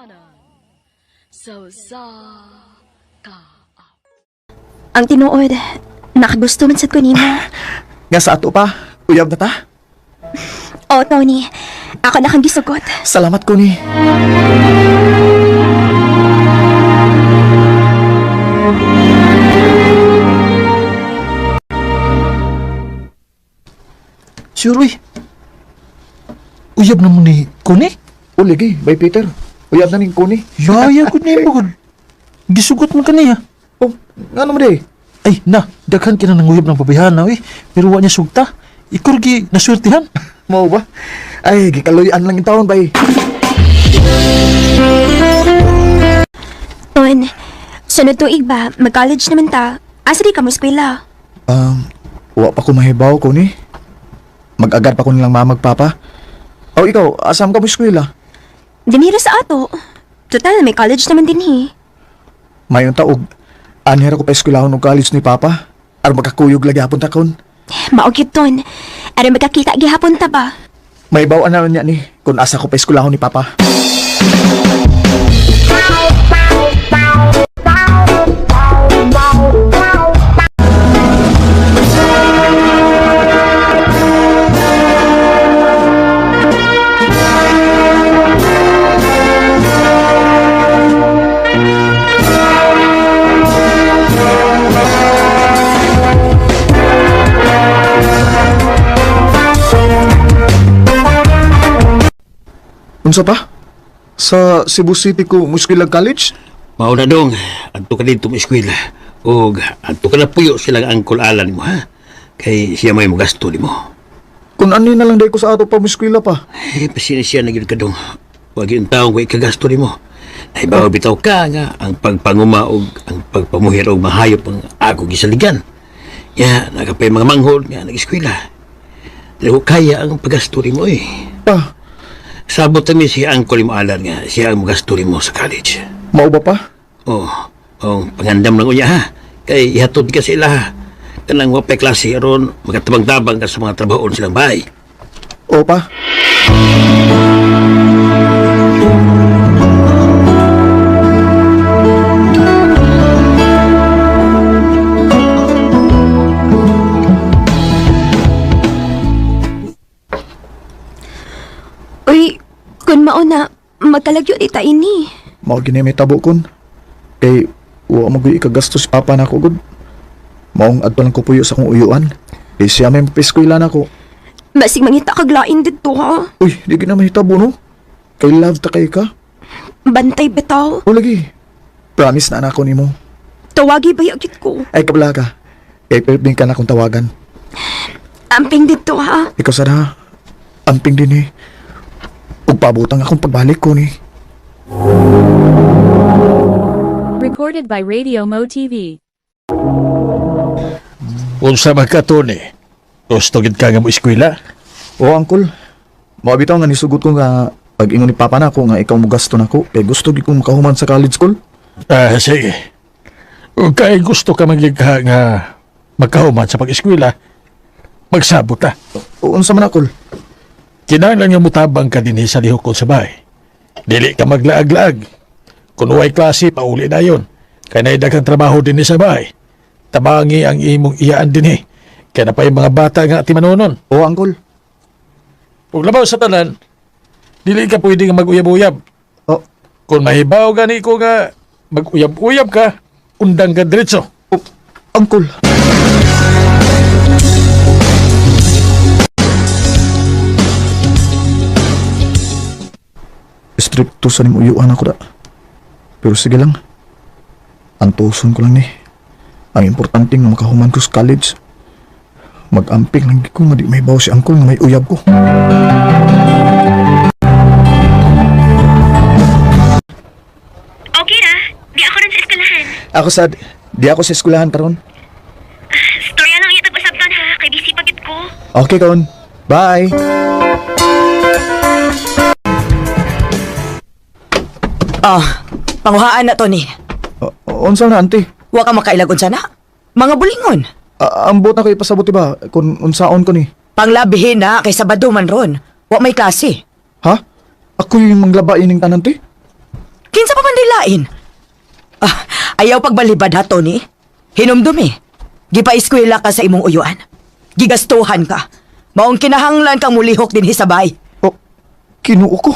Ginikanan sa usa ka Ang tinuod, nakagusto man sad ko nimo. Nga sa ato pa, uyab na ta. Oh, Tony, ako na kang gisugot. Salamat ko ni. Sure, uy. Uyab na mo ni Kuni? O ligi, bye Peter. Uyab na ning kuni. Yaya ko ni mo. Gisugot mo kaniya. Oh, nga naman di. Ay, na, daghan ka na ng uyab ng pabayhana, uy. Pero wa niya sugta. Ikurgi, naswertihan. Mao ba? Ay, gikaluyan lang yung taon, bay. Ton, sunod tuig ba, mag-college naman ta. Asa di ka mo eskwela? Wa pa ko mahibaw ko ni. Mag-agad pa ko nilang mama papa. Oh, ikaw, asam ka mo eskwela? Dinira sa ato. Total, may college naman din eh. Mayon taog, anhera ko pa eskwelahon og college ni papa. Aron magkakuyog lagi hapon takon. Mao gyud, Ton. Aron magkakita gihapon ta ba? May bawaan na niya ni kung asa ko pa eskwelahon ni papa. Unsa pa? Sa Cebu City ko muskwilag college? Mao na dong, adto ka dito mo eskwela. Og adto ka na puyo silang Uncle Alan mo ha. Kay siya may mogasto nimo. Kung ano na lang day ko sa ato pa muskwila pa. Eh, pasensya na gyud ka dong. Wag yung taong ko ikagasto nimo. Ay bawo bitaw ka nga ang pagpanguma og ang pagpamuhir og mahayop ang ako gisaligan. Ya, nagapay mga manghod nga nag-eskwela. Dili ko kaya ang paggasto nimo eh. Pa, Sabot kami si Uncle mo Alan nga siya ang mogasto nimo sa college. mao ba pa? Oh, oh, pangandam lang unya ha. Kay ihatod ka sila ha. Kanang wapay klase aron makatabang-tabang ka sa mga trabahoon silang bahay. O pa. Uy, kun mao na, magkalagyo di ta ini. Mao gini may tabo kun. Kay wa mo gyud ikagastos si papa nako gud. Maong adto lang ko puyo sa akong uyuan. Kay siya may mapiskwela nako. Basig mangita kag lain didto ha. Uy, di gid na mahitabo no. Kay love ta kay ka. Bantay bitaw. O lagi. Promise na anak ko nimo. Tawagi ba gyud ko? Ay kabla ka. Kay perping ka na akong tawagan. Amping didto ha. Ikaw sana. Amping din eh. Ug paabotang akong pagbalik ko ni. Recorded by Radio Mo TV. Unsa man ka, Tony? Gusto gid ka nga mo eskwela? O angkol. Mao bitaw nga nisugot ko nga pag ingon ni papa nako nga ikaw mo gasto nako kay gusto gid kong makahuman sa college school. Ah, sige. Kung kay gusto ka magligha nga magkahuman sa pag-eskwela, magsabot ta. O unsa man akol? Kinahanglan nga mutabang ka dinhi sa lihok sa bahay. Dili ka maglaag-laag. Kung uway klase, pauli na yon. Kay naay daghang trabaho dinhi sa bahay. Tabangi ang imong iyaan dinhi. Kaya na pa yung mga bata nga timanunon. O angkol. Ug labaw sa tanan, dili ka pwede nga mag-uyab-uyab. O, Kung mahibaw gani ko nga mag-uyab-uyab ka, undang ka diretso. o angkol. Stricto sa ning uyuan ako da. Pero sige lang. Antuson ko lang ni. Ang importante nga makahuman ko sa college. Mag-amping lang gid ko nga di mahibaw si angkol nga may uyab ko. Okay ra, di ako ron sa eskwelahan. Ako sad, di ako sa eskwelahan karon. Storya lang iya tag-usabton ha, kay busy pa gid ko. Okay kaon. Bye. Ah, panguhaan na Tony. O, unsa na ante? Wa ka makailagon sana. Mga bulingon. Ambot na ko ipasabot ba kung unsaon ko ni. Panglabihin na kay Sabado man ron. Wa may klase. Ha? Ako yung manglaba ining tanan te? Kinsa pa man dilain? Ah, ayaw pagbalibad ha, Tony. Hinumdumi. Gipa-eskwela ka sa imong uyuan. Gigastuhan ka. Maong kinahanglan kang mulihok dinhi sa bay. Oh, Kinuo ko.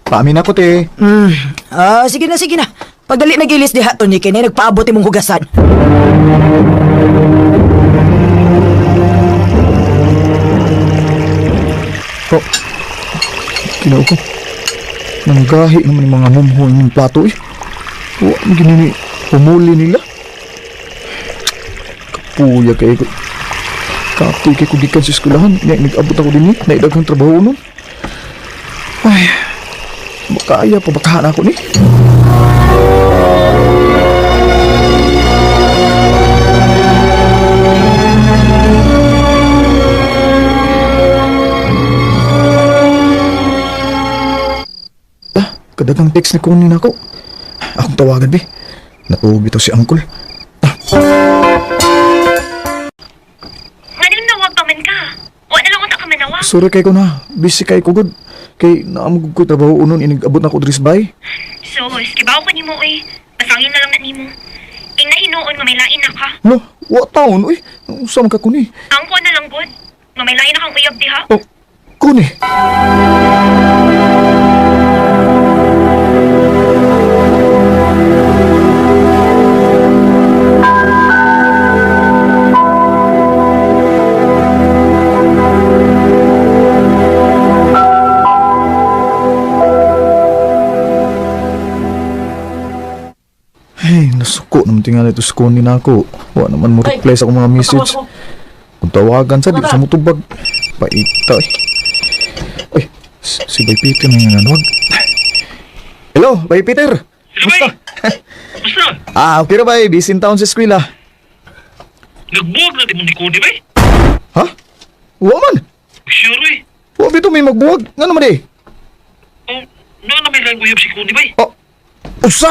Paamin ako, te. Ah, sige na, sige na. Pagdali na gilis diha, Tony, kini nagpaabot imong hugasan. Oh, kinuo ko. Nanggahi naman yung mga mumho yung plato eh. Wa, ang ginini, humuli nila. Kapuya kay ko. Kapoy kay ko gikan sa eskwelahan. Nga, nag-abot ako din eh. Naidaghang trabaho nun. Ay, makaya pa bakahan ako ni. Ah, kadagang text ni Connie na ako. Akong tawagan, be. Natuog ito si Uncle. Ngayon nawag pa man ka. Wa na lang unta ka manawag. Sorry kay ko na. Busy kay ko gud. Kay naamog ko trabaho unon inigabot na ko diri sa bay. Sus, kibaw ko nimo oy. Pasangin na lang na nimo. Ing nahinuon nga may lain na ka. Lo, wa taon uy. Unsa man ka kuni? Ang ko na lang gud. Nga may lain na kang uyab diha. Oh, kuni. Hey, nasuko naman tingali ito sa kunin ako. Wa naman mo reply sa akong mga message. Kung tawagan sa, di sa mutubag. Paita eh. Uy, si Bay Peter na yung nanawag. Hello, Bay Peter! Kumusta? Basta, Ah, okay ra bay. Busy in town sa eskwela. nagbuwag na di mo ni Cody bay? Ha? Wa man! Sure eh. Wa bito may magbuwag. Nga naman eh. Oh, na na may lang uyab si Cody bay? Oh, usa!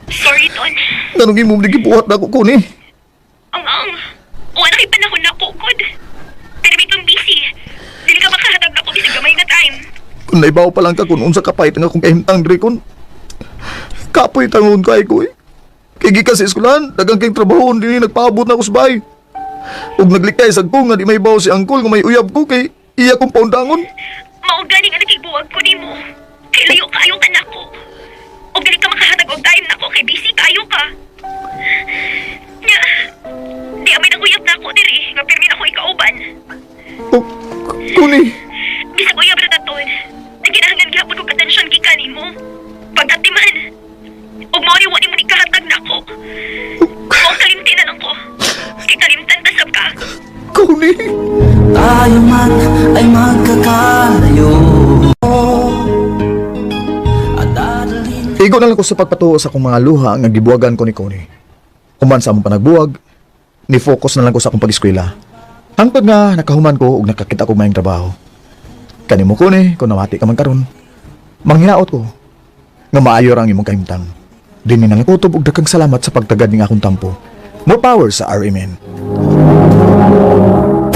Sorry, Ton. Nanong imong gibuhat na ako kuni. Ang ang. Wa na kay panahon na ko gud. Pero bitong busy. Dili ka makahatag nako bisag gamay nga time. Kung naibaw pa lang ka kung unsa kapait nga akong kahimtang diri kon. Kapoy tangon kay ko eh. Kay gikan sa eskwelahan, daghang kay trabaho dinhi nagpaabot na ako sa bahay. Ug naglikay sa ko nga di may si angkol nga may uyab ko kay iya kong paundangon. Mao gani nga nakibuwag ko nimo. Kay layo kaayo ka nako. Og dili ka makahatag og time nako kay busy kaayo ka. Nya, di amay nang uyab nako diri nga pirmi nako ikauban. O, kuni, Bisag uyab ra taton. Nagkinahanglan gihapon kog atensyon gikan nimo. Pagkatiman. Og mao ni wa nimo ni kahatag nako. Mao kalimti na lang ko. Kay kalimtan ta sab ka. Kuni. Tayo man ay magkakalayo At dadalhin Igo na lang ko sa pagpatuo sa akong mga luha nga gibuwagan ko ni Connie. Human sa among panagbuwag, ni focus na lang ko sa akong pag-eskwela. Hangtod nga nakahuman ko ug nakakita ko maayong trabaho. Kanimo Connie, kung namati ka man karon, manghinaot ko nga maayo ra ang imong kahimtang. Dinhi na lang kutob og daghang salamat sa pagtagad ning akong tampo. More power sa RMN.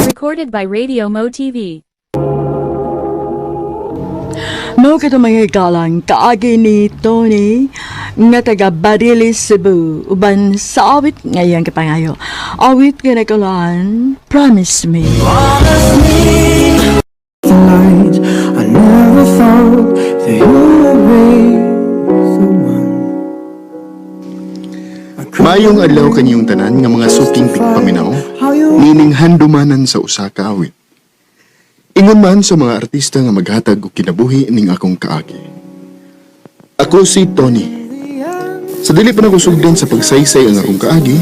Recorded by Radio Mo TV. Mao kato mga igalang kaagi ni Tony nga taga Barili, Cebu uban sa awit ngayang kapangayo. Awit nga nagkalaan, Promise Me. the light. I never thought that you would be the one. Maayong adlaw kaniyong tanan nga mga suking tigpaminaw, nining handumanan sa usa ka awit. Ingon man sa mga artista nga maghatag og kinabuhi ning akong kaagi. Ako si Tony. Sa dili pa nagusugdan sa pagsaysay ang akong kaagi,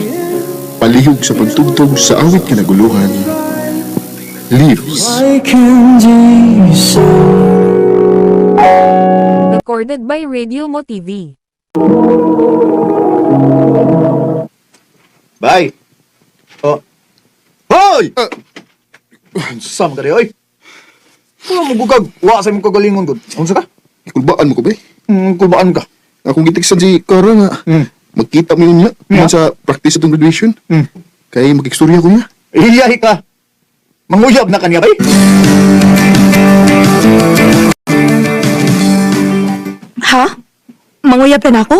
palihog sa pagtugtog sa awit nga naguluhan, Leaves. I can decide. Recorded by Radio Mo TV. Bye. Oh. Hoy! Sama ka oy. Wala mo gugag. Wa sa imong kagalingon gud. Unsa ka? Kulbaan mo ko, bay. Kulbaan ka. Akong gitiksan si Kara nga. Magkita mo yun niya. Yeah. Sa practice atong graduation. Kay magikstorya ko niya. Iyahi ka. Manguyab na kaniya bay. Ha? Manguyab ka na ako?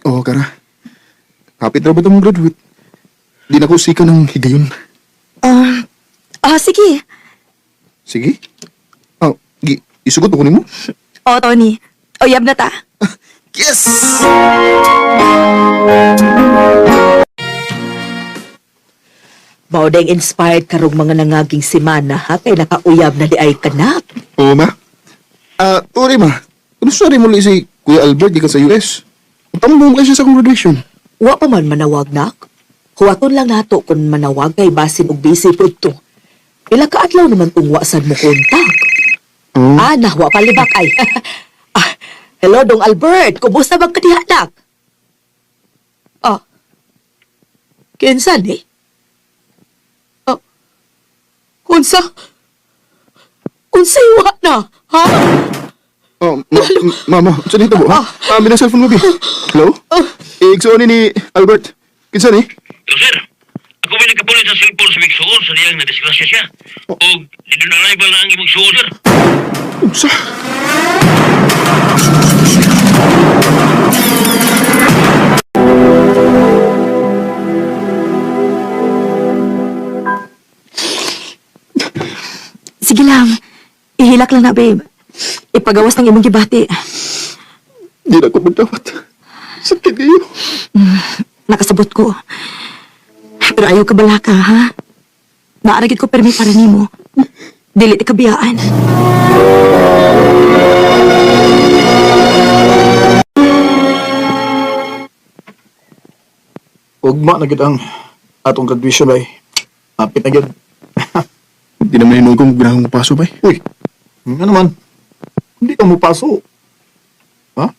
Oo, Kara. Happy na ba itong graduate? Di na ko sika ng higayon. Sige. Sige. Ah, isugot ko nimo. O, Tony. Uyab na ta. Yes! Mao dayng inspired karong mga nangaging semana ha kay nakauyab na di ay kanak. Oo, ma. Ah, turi, ma. Ano sorry muli si Kuya Albert gikan sa US? Ang mo kayo siya sa akong graduation. Wa pa man manawag nak. Huwaton lang nato kung manawag kay basin og busy pud to. Pila ka adlaw naman kung wa sad mo kontak. Oo. Ah, nahwa palibak ay. Ah, hello Dong Albert, kumusta bang kadiha nak? Ah. Kinsa ni? Ah. Unsa? Unsay wa na? Ha? Oh, mama, saan dito mo, ha? Ah, may cellphone mo, bi. Hello? Igsuon ni Albert. Kinsa ni? Yo, sir. Ako may nagkapulit sa cellphone sa Bigsuon sa diyang na-disgrasya siya. O, dito na arrival na ang imong suon, sir. Unsa? Sige lang. Ihilak lang na, babe. Ipagawas ng imong gibati. Di na ko magdawat. Sakit kayo. Nakasabot ko. Pero ayaw ka balaka, ha? Naaragid ko permi para nimo. Dili ti kabiyaan. Ugma na gid ang atong graduation bay. Hapit na gid. Di naman hinuon kong ginahang paso, bay. Uy, nga naman. Hindi ka mo paso. Ha?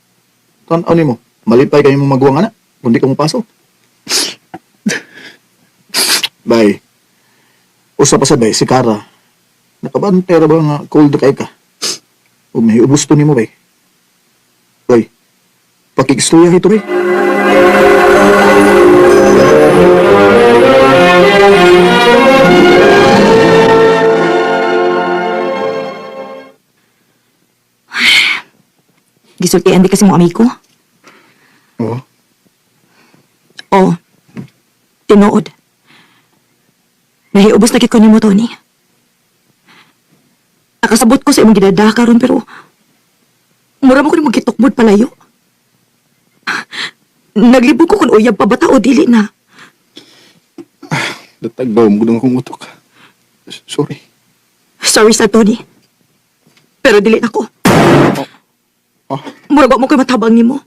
Tan-aw nimo. Malipay kayo mong maguwang anak. Kung di ka mo paso. Bay. Usa pa sa bay, si Kara. Nakabante ra ba nga cold kay ka? Ug nahiubos to nimo bay. Bay. Pakikistorya ito bay. Gisultian di kasi mo amigo. Oo. Oo. Tinuod. Nahiubos na gid ko nimo, Tony. Nakasabot ko sa imong gidada karon pero mura mo ko nimo gitukmod palayo. Naglibog ko kung uyab pa bata o dili na. Datag ba mo gudong akong utok. Sorry. Sorry sa Tony. Pero dili na ko. Oh. Murag wa mo ko'y matabang nimo.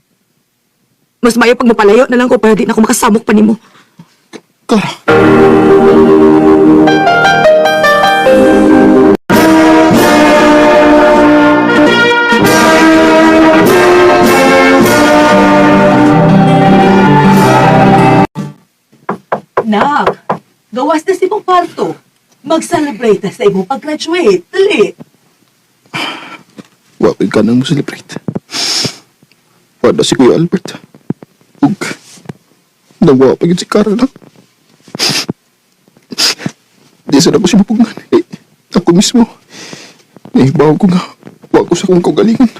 Mas maayo pag mapalayo na lang ko para di na ako makasamok pa nimo. Kara. Nak, gawas na si mong kwarto. Mag-celebrate na sa imong pag-graduate. Dali. Wa ko'y ganang mo celebrate. Wala si Kuya Albert. Ug, nawa pa yun si Kara lang. Di sana ko siya mapugngan. Eh, ako mismo. Nahibaw ko nga. Wa ko sa akong kaugalingon.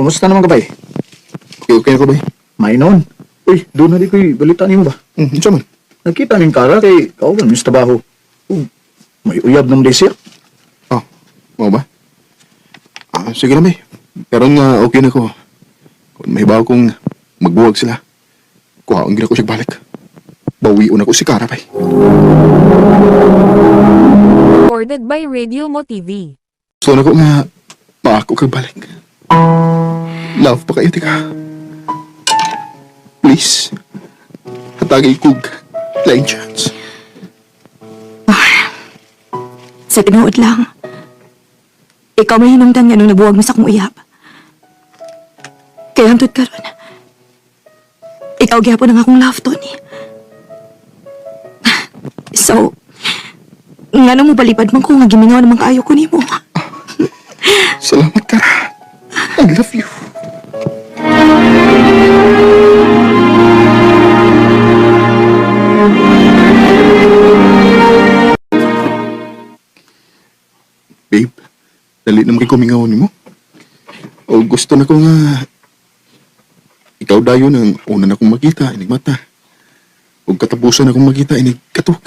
Kumusta naman ka bay? Okay, okay ako ba? May noon. Uy, doon na di ko'y balita nimo ba? Unsa man? Nakita ning Kara kay kauban mi sa trabaho. Ug, may uyab ng siya. Oh, mau ba? Ah, sige na, may. Pero nga, okay na ko. Kung may bago kong magbuwag sila, kuhaon gina ko siya balik. Bawion ako si Kara, bay. Recorded by Radio Mo TV. So na ko nga, maako kag balik. Love pa kayo, tika. Please, hatagay kog lain chance. Sa tinuod lang, ikaw may hinungdan nga nung nabuwag mo sa akong uyab. Kaya hangtod karon, ikaw gihapon ang akong love, Tony. So, ngano mo balibad man ko nga gimingaw naman kaayo ko nimo. Salamat, Kara. I love you. Babe, dali naman kay kumingaw nimo. O gusto na ko nga ikaw dayon ang una na kong makita, inig mata. O katapusan na kong makita, inig katok.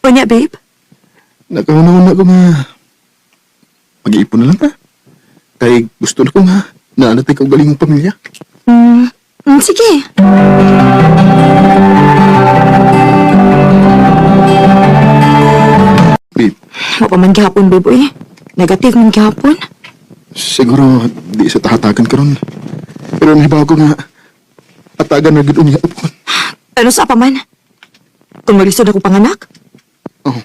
Unya, babe? Nakauna-una ko nga mag-iipon na lang ta. Kay gusto na ko nga naanatay ka galing mong pamilya. Sige. Babe, Wa pa man gihapon, babe, uy. Negative man gihapon. siguro di sa tahatagan karon. Pero nahibaw ko nga atagan na gid unya upon. Ano sa pa man? Kung maglisod ako panganak? Oh.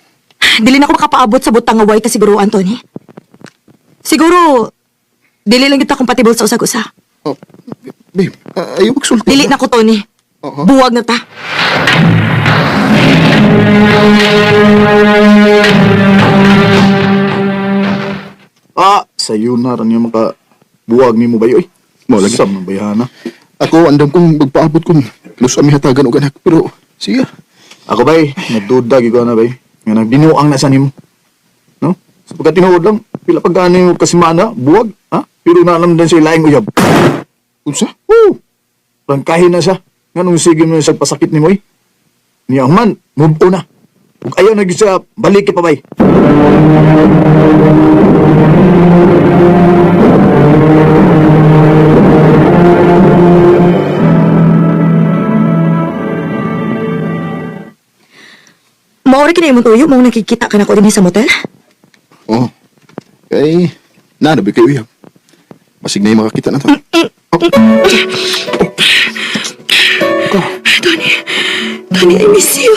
Dili na ako makapaabot sa butang nga way kasiguruan, Tony. Siguro, dili lang kita compatible sa usag-usa. Oh, babe, ayaw magsulti. Dili na ko, Tony. Oo. Buwag na ta. Ah, sayo na ran yung maka buwag ni mo ba yoy? Mo lagi. Sam bayana. Ako andam kong magpaabot kung los ami hatagan og anak pero sige. Ako bay, nagduda gyud ko na bay. Nga nagbinuang na sa nimo. No? Sa pagka tinuod lang, pila pag ano yung kasimana, buwag, ha? Pero naalam din sa ilaing uyab. Unsa? Oo. Prangkahin na siya. Nga nung sige mo sa pasakit ni Moy. Niya man, move on na. Ug ayaw na gyud siya, balik pa bay. Maori kini imong tuyo, mong nakikita ka na ko dinhi sa motel. Oh. Kay na na kay uyab. Basig na yung makakita na to. Oh. Tony, Tony, I miss you.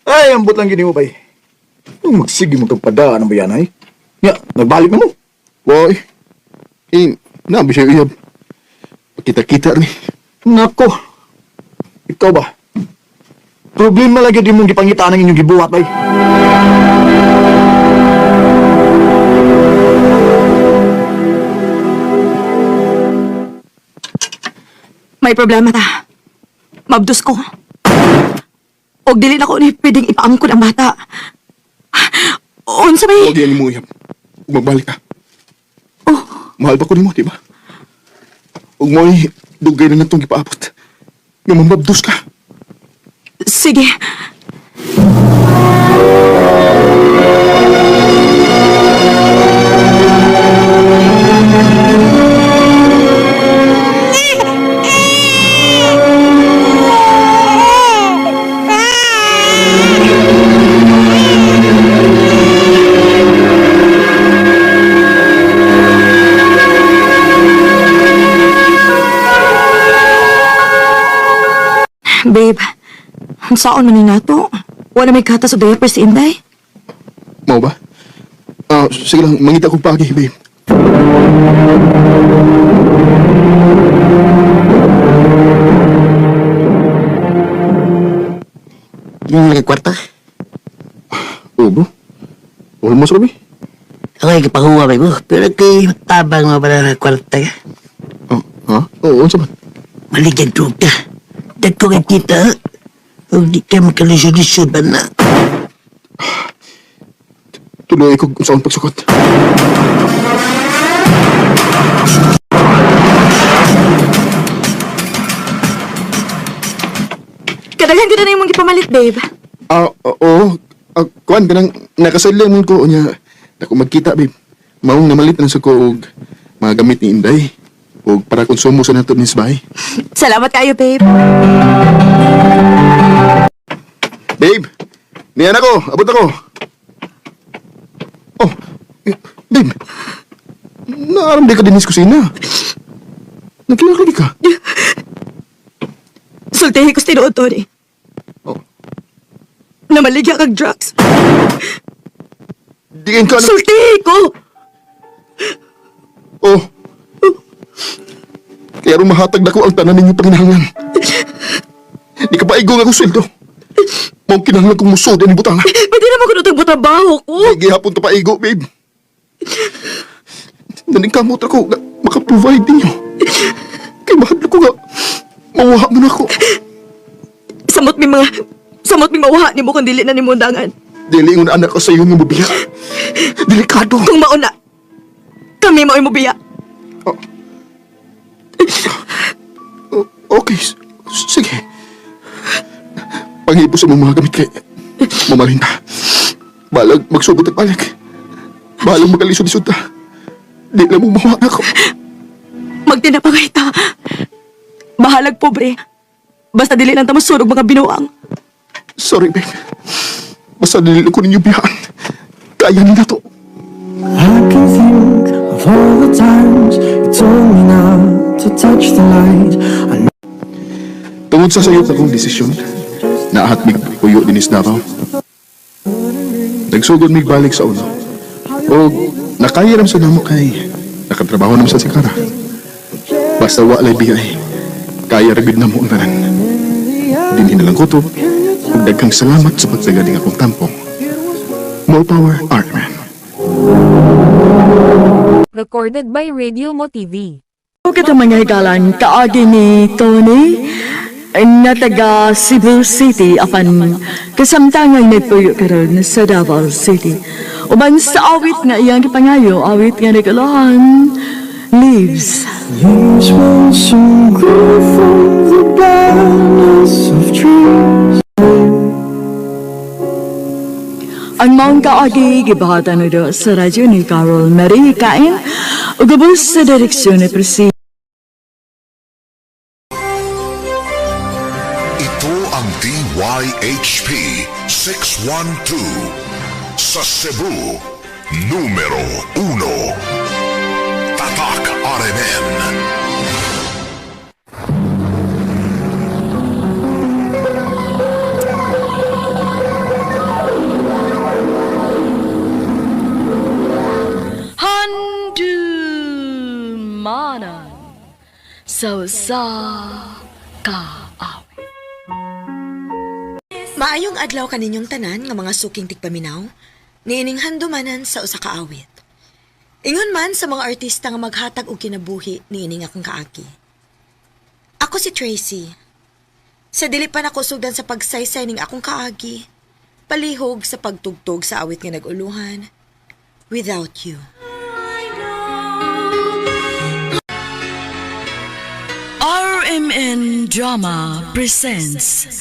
Ay, ambot lang gini mo bay. Nung magsige mo kag padaan ang bayanay. Nya, nagbalik na mo. Boy. Eh, na ba siya uyab? Pakita-kita ni. Nako. Ikaw ba? Problema lagi di mong gipangitaan ang inyong gibuhat bay. May problema ta. Mabdos ko. Og dili na ko ni pwedeng ipaangkon ang bata. Unsa may Huwag yan mo uyab. Ug magbalik ka. Oh, Mahal ba ko nimo, di ba? Ug mo'y dugay na natong gipaabot. Nga mamabdos ka. Sige. Babe, unsaon man ni nato? Wala may gatas o diaper si Inday. Mao ba? Ah, sige lang, mangita kong paagi, babe. Yung lagi kwarta. Oo, bro. Almost, Robbie. Ako ay kapahuwa ba mo. Pero kay tabang mo pala na kwarta ka. Oh, ha? Oo, unsa man? Maligyan ko ka. Dagko kay kita. Huwag di ka makalisod-lisod ba na. Tuloy ko kung saan pagsukot. Kadaghan ko na imong gipamalit, babe. Ah, oo. Ah, kuan kanang nakasadlan mo ko unya. Dako magkita, babe. Maong namalit na sa ko og mga gamit ni Inday og para konsumo sa nato ni sa bahay. Salamat kayo, babe. Babe. Niyan ako, abot ako. Oh, eh, babe. Naaram di ka din sa kusina. Nagkinakagi ka. Sultihi ko sa tinuod, Tony. Oh. Namaligya kag drugs. Diin ka na. Sultihi ko! Oh. Kaya rumahatag na ko ang tanan ninyo panginahanglan. Di ka paigong akong sweldo. Mong kinahanglan kong musod ni butang. Pwede naman ko nutang trabaho ko. Di gihapon ta paigo, babe. Naningkamot ako nga makaprovide ninyo. Kay mahadlok ko nga mawala mo na ako. Samot mi mga... Samot mi mawha nimo kung dili na nimo undangan. Dili ngon anak ko sa iyo nga mubiya. Delikado. Kung mauna, kami mao'y mubiya. Oh. Okay, sige. Panghipo sa mong mga gamit kay mamalhin ta. Balag magsugod at balik. Balag magalisod-lisod ta. Di lang mo mawa ako. Magtinapangay ta. Bahalag pobre. Basta dili lang ta masurog mga binuang. Sorry, babe. Basta dili lang ko ninyo biyaan. Kaya ni na to. I can think of all the times you told me not to touch the light. I Tungod sa sayop akong desisyon, naahat mig puyo dinis Davao. Nagsugod mig balik sa uno. O nakahiram sa namo kay nakatrabaho naman sa sikara. Basta walay biyay, kaya ra gud namo ang tanan. Dinhi na lang ko to. Ug daghang salamat sa pagtagad akong tampong. More power, Artman. Recorded by Radio Mo TV. O kita mga higalan, kaagi ni Tony, nga taga Cebu City, apan kasamtangang nagpuyo karon sa Davao City. Uban sa awit nga iyang gipangayo, awit nga nagulahan, Leaves. Leaves will soon grow from the barrenness of trees. Ang maong kaagi gibahatan na sa radyo ni Carol Marie Kain, ug ubos sa direksyon ni Priscilla. Ito ang DYHP 612 sa Cebu, numero 1. Tatak RMN. Handumanan sa usa ka awit. Maayong adlaw kaninyong tanan nga mga suking tigpaminaw, niining handumanan sa usa ka awit. Ingon man sa mga artista nga maghatag og kinabuhi niining akong kaagi. Ako si Tracy. Sa dili pa nako sugdan sa pagsaysay ning akong kaagi, palihog sa pagtugtog sa awit nga nag-uluhan, Without You. RMN Drama presents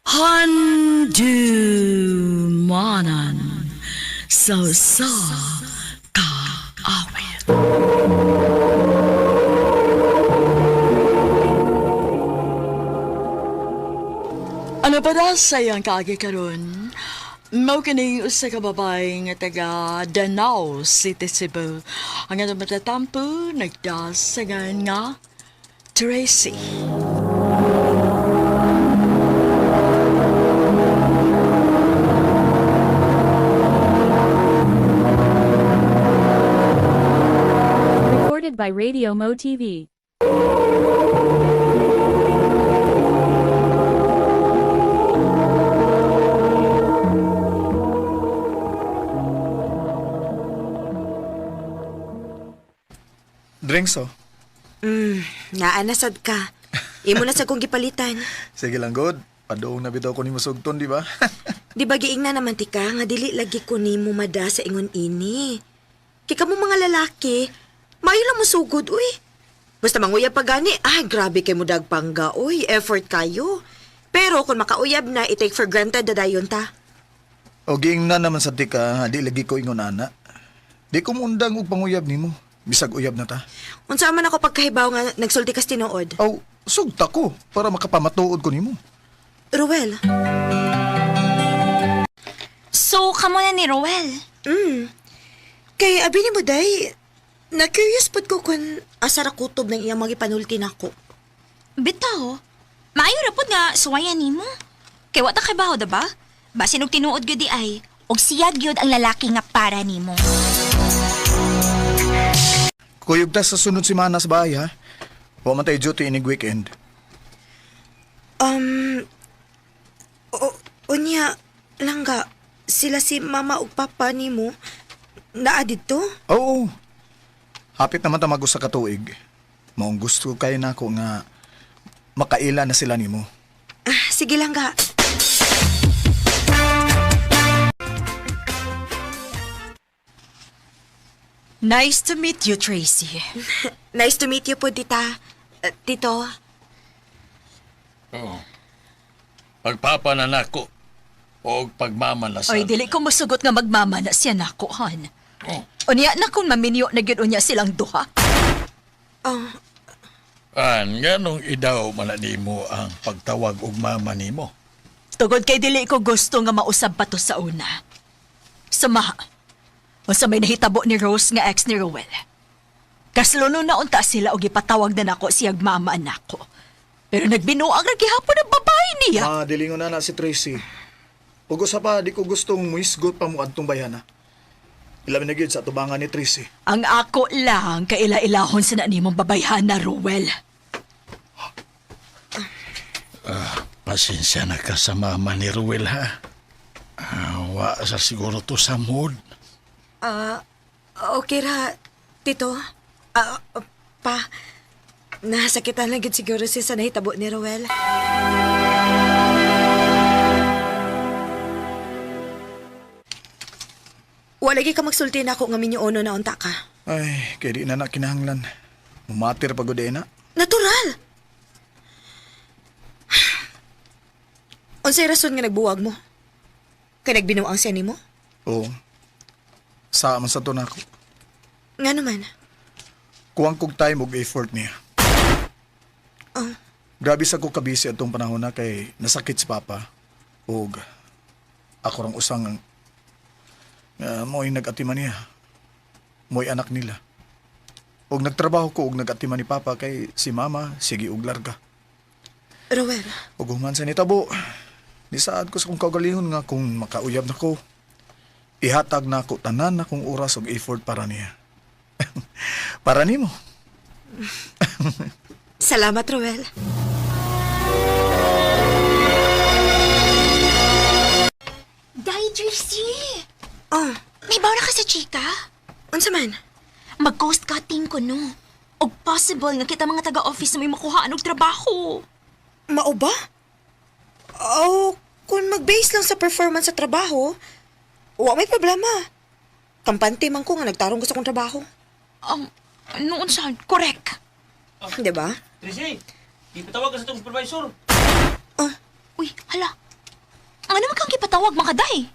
Handumanan sa usa ka awit. Ano pa daw sa iyang kaagi karon? Mao kini usa ka babae nga taga Danao City, Cebu. Ang atong matatampo nagdasagan nga Tracy. Recorded by Radio Mo TV. Drinks, oh. Naanasad ka. Imo na sa kong gipalitan. Sige lang, good. Padoong na bitaw ko ni Masugton, di ba? Di ba giingna naman ti ka nga dili lagi ko nimo mada sa ingon ini. Kay kamo mga lalaki, maayo lang musugod uy. Basta manguyab pa gani, ay grabe kay mo dagpangga uy, effort kayo. Pero kung makauyab na, i-take for granted na dayon ta. O giingna naman sa tika, di lagi ko ingon ana. Di ko mundang og panguyab nimo. Bisag uyab na ta. Unsa man ako pagkahibaw nga nagsulti kas tinuod. Aw, sugta ko para makapamatuod ko nimo. Ruel. So, kamo na ni Roel. Kay abi ni mo day, na-curious pod ko kung asa ra kutob ng iyang magipanulti nako. Bitaw, maayo ra pod nga suwayan nimo. Kay wa ta kay baho, diba? Basin og tinuod gyud di ay, og siya gyud ang lalaki nga para nimo. Kuyog ta sa sunod semana sa bahay, ha? Wa man tayo duty inig weekend. Unya, langga, sila si mama ug papa nimo naa didto? Oo. Hapit naman ta mag-usa ka tuig. Maong gusto kay nako nga makaila na sila nimo. Ah, sige langga. Nice to meet you, Tracy. Nice to meet you po, tita. Tito. Oo. Pagpapananako o pagmamalasan. Oy, dili ko musugot nga magmama na siya nako, han. Oh. Unya na kung maminyo na gyud unya silang duha. Oh, An, nganong idaw man na nimo ang pagtawag og mama nimo? Tugod kay dili ko gusto nga mausab pa to sa una. Samaha. Unsa may nahitabo ni Rose nga ex ni Rowell. Kasluno na unta sila og ipatawag na nako siyag mama nako. Pero nagbinuang ra gihapon ang babae niya. Ah, dilingon na na si Tracy. Ug usa pa di ko gustong muisgot pa mo adtong bayhana. Ilabi na gyud sa tubangan ni Tracy. Ang ako lang kaila-ilahon sa na nimong babayhana, Rowell. Pasensya na ka sa mama ni Ruel, ha? Wa sa siguro to sa mood. Okay ra, tito. Pa, nasakitan lang gid siguro siya sa nahitabo ni Rowell. Wala gyud ka magsulti na ako nga minyoono na unta ka. Ay, kay di na na kinahanglan. Mumatir pa gud na. Natural! Unsay rason nga nagbuwag mo? Kay nagbinuang siya nimo? Oo. Sa man sa to nako. Nga naman. Kuwang kog time og effort niya. Oh. Grabe sa ko kabisi atong panahon na kay nasakit si Papa. Og ako rang usang mo'y nag-atiman niya. Mo'y anak nila. Og nagtrabaho ko og nag-atiman ni Papa kay si Mama sige og larga. Rowell, Og human sa nitabo, nisaad ko sa kong kaugalihon nga kung makauyab na ko, ihatag na ako tanan na kong oras og effort para niya. Para nimo. Salamat, Rowell. Day, Tracy! Oh, May na ka sa chika? Unsa man? Mag-cost cutting ko, no? Og possible nga kita mga taga-office na may makuhaan og trabaho. Mao ba? Oh, kung mag-base lang sa performance sa trabaho, wa may problema. Kampante man ko nga nagtarong ko sa akong trabaho. Noon saan? Correct. Di ba? Tracy, ipatawag ka sa itong supervisor. Oh, Uy, hala. Ano man kang gipatawag, mga day?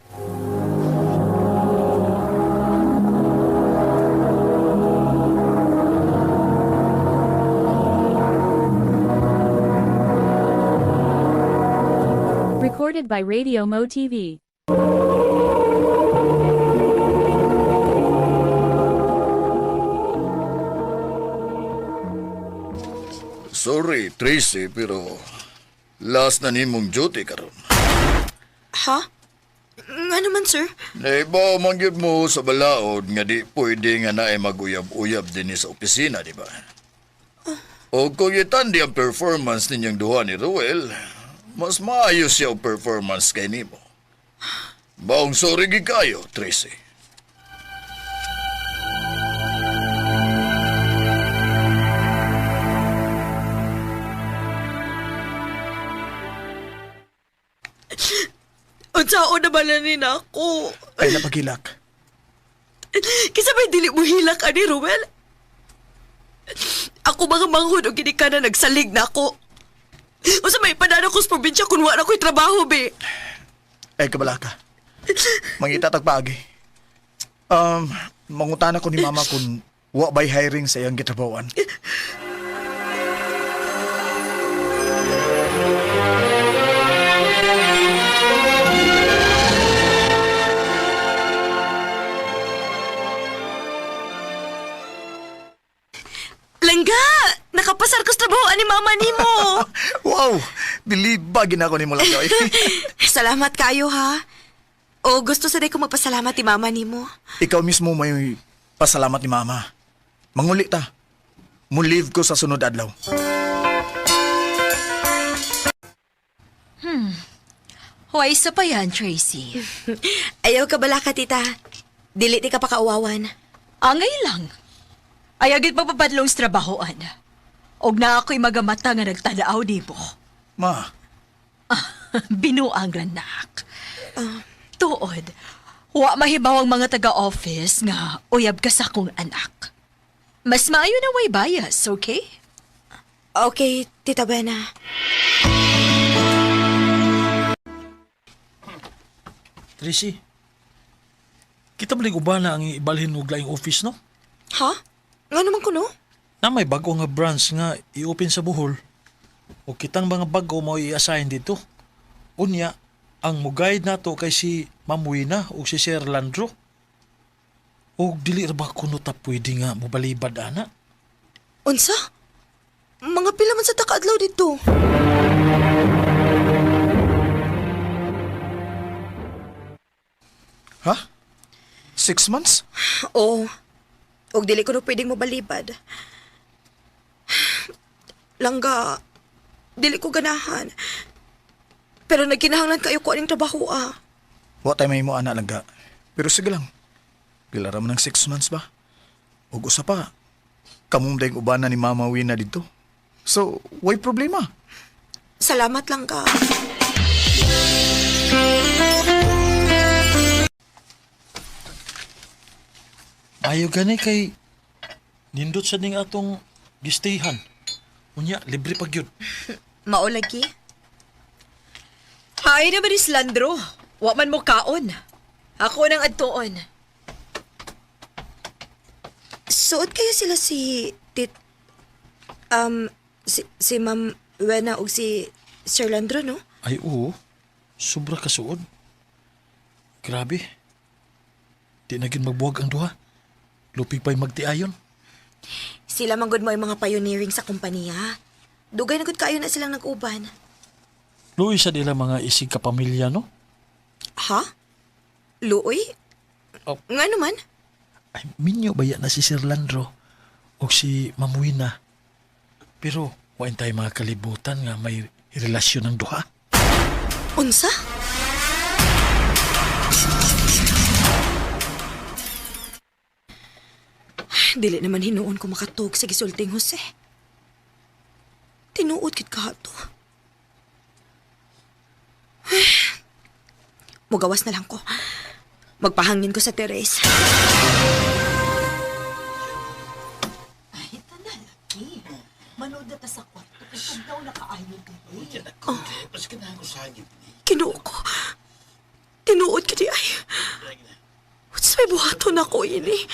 Recorded by Radio Mo TV. Sorry, Tracy, pero last na nimong duty karon. Ha? Nga naman, sir? Naibaw man gyud mo sa balaod nga di pwede nga naay maguyab-uyab dinhi sa opisina, di ba? O kung itandi ang performance ninyong duha ni Ruel, mas maayos siya ang performance kay nimo. Baong sorry gid kayo, Tracy. Unsaon na bala ni nako? Ay napagilak. Kisa may dili mo hilak ani, Ruel? Ako mga manghod og gini ka na nagsalig na ako. Unsa may padano ko sa probinsya kung wala ko'y trabaho, be. Ay kabalaka. Mangita tagpaagi. Mangutana ko ni mama kung wa bay hiring sa iyang gitrabawan. mama nimo. Wow! Believe ba ginako nimo lang oy. Salamat kayo ha. O gusto sa day ko magpasalamat ti mama nimo. Ikaw mismo may pasalamat ni mama. Manguli ta. Mo-leave ko sa sunod adlaw. Hoy, isa pa yan, Tracy. Ayaw ka bala ka, tita. Dili ti ka pakauwawan. Angay lang. Ayaw gid pagpapadlong sa trabahoan. Og na ako'y magamata nga nagtadaaw di mo. Ma, Binuang ranak. Tuod, wa mahibaw ang mga taga-office nga uyab ka sa akong anak. Mas maayo na way bias, okay? Okay, Tita Bena. Tracy, kita malig uban na ang ibalhin og laing office, no? Ha? Nga naman ko, no? Na may bago nga branch nga i-open sa Bohol. O kitang mga bago mo i-assign dito. Unya, ang mo-guide nato kay si Ma'am Wina o si Sir Landro. O dili ra ba kuno ta pwede nga mobalibad ana? Unsa? Mga pila man sa takaadlaw dito. Ha? 6 months? Oo. Og dili ko no pwedeng mobalibad. Langga, dili ko ganahan. Pero nagkinahanglan kayo ko aning trabaho ah. Wa tay may mo ana lang ga. Pero sige lang. Pila ra man ng 6 months ba? Ug usa pa. Kamong dayong ubanan ni Mama Wina dito. So, way problema. Salamat lang ka. Ayo gani kay nindot sa ning atong gistayhan. Unya, libre pag yun. Maolagi? Hay naman ni Slandro. Wa man mo kaon. Ako nang adtuon. Suot kayo sila si tit um si, si Ma'am Wena ug si Sir Landro, no? Ay oo, sobra kasuod. Grabe. Di na gyud magbuwag ang duha. Lupig pa'y magtiayon. Sila man gud mo ay mga pioneering sa kompanya. Dugay na gud kayo na silang nag-uban. Luoy sa nila mga isig kapamilya, no? Ha? Luoy? Oh. Nga naman? Ay, minyo ba yan na si Sir Landro o si Ma'am Wina? Pero, wain tayo mga kalibutan nga may relasyon ng duha. Unsa? Dili naman hinuon ko makatug sa gisulting Jose. Tinuod kit kahato. Mugawas na lang ko. Magpahangin ko sa Teres. Ay, tanalaki. Manood na ta sa kwarto. Kay tugnaw na kaayo dili. Mas ganahan ko sa hangin. Kinuo ko. Tinuod kiti ay. What's may buhaton ako ini?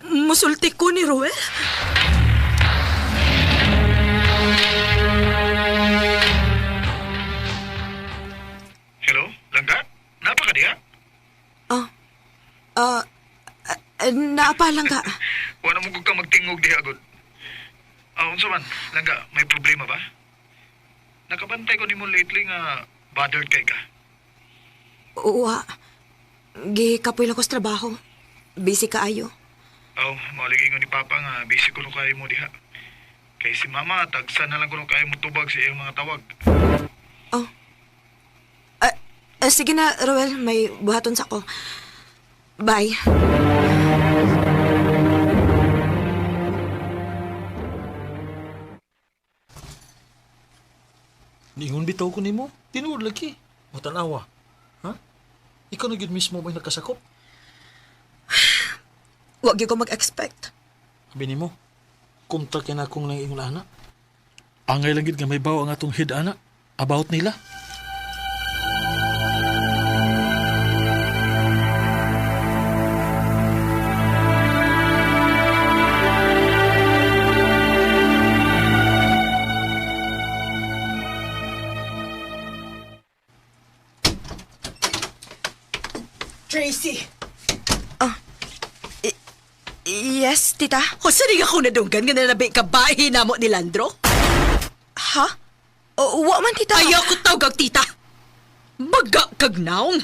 Musulti ko ni Ruel? Hello, Langga? Napa ka diha? Ah, ah, ah, naapalang ka. Wala mo ka magtingog diha gud. Ah, unsa man, Langga, may problema ba? Nakabantay ko nimo lately nga bothered kay ka. Uwa. Gikapoy lang ko sa trabaho. Busy kaayo. Aw, mauligi ni Papa nga busy kuno kayo mo diha. Kay si Mama tagsa na lang kuno kayo mo tubag sa iyang mga tawag. Oh. Ah, ah, sige na, Ruel. May buhaton sa ko. Bye. Ningon bitaw ko nimo, tinuod lagi. O tanawa. Ha? Ikaw na gyud mismo may nakasakop. Wag gyud ko mag-expect. Abi nimo, kumta kay na akong nang ingon ana. Angay lang gid nga may bawo ang atong head ana about nila. Tracy! Yes, tita. Kung saan ako nadunggan nga nalabi ka bahay namo ni Landro? Ha? O, wa man, tita. Ayaw ko tawag tita. Baga kag naong.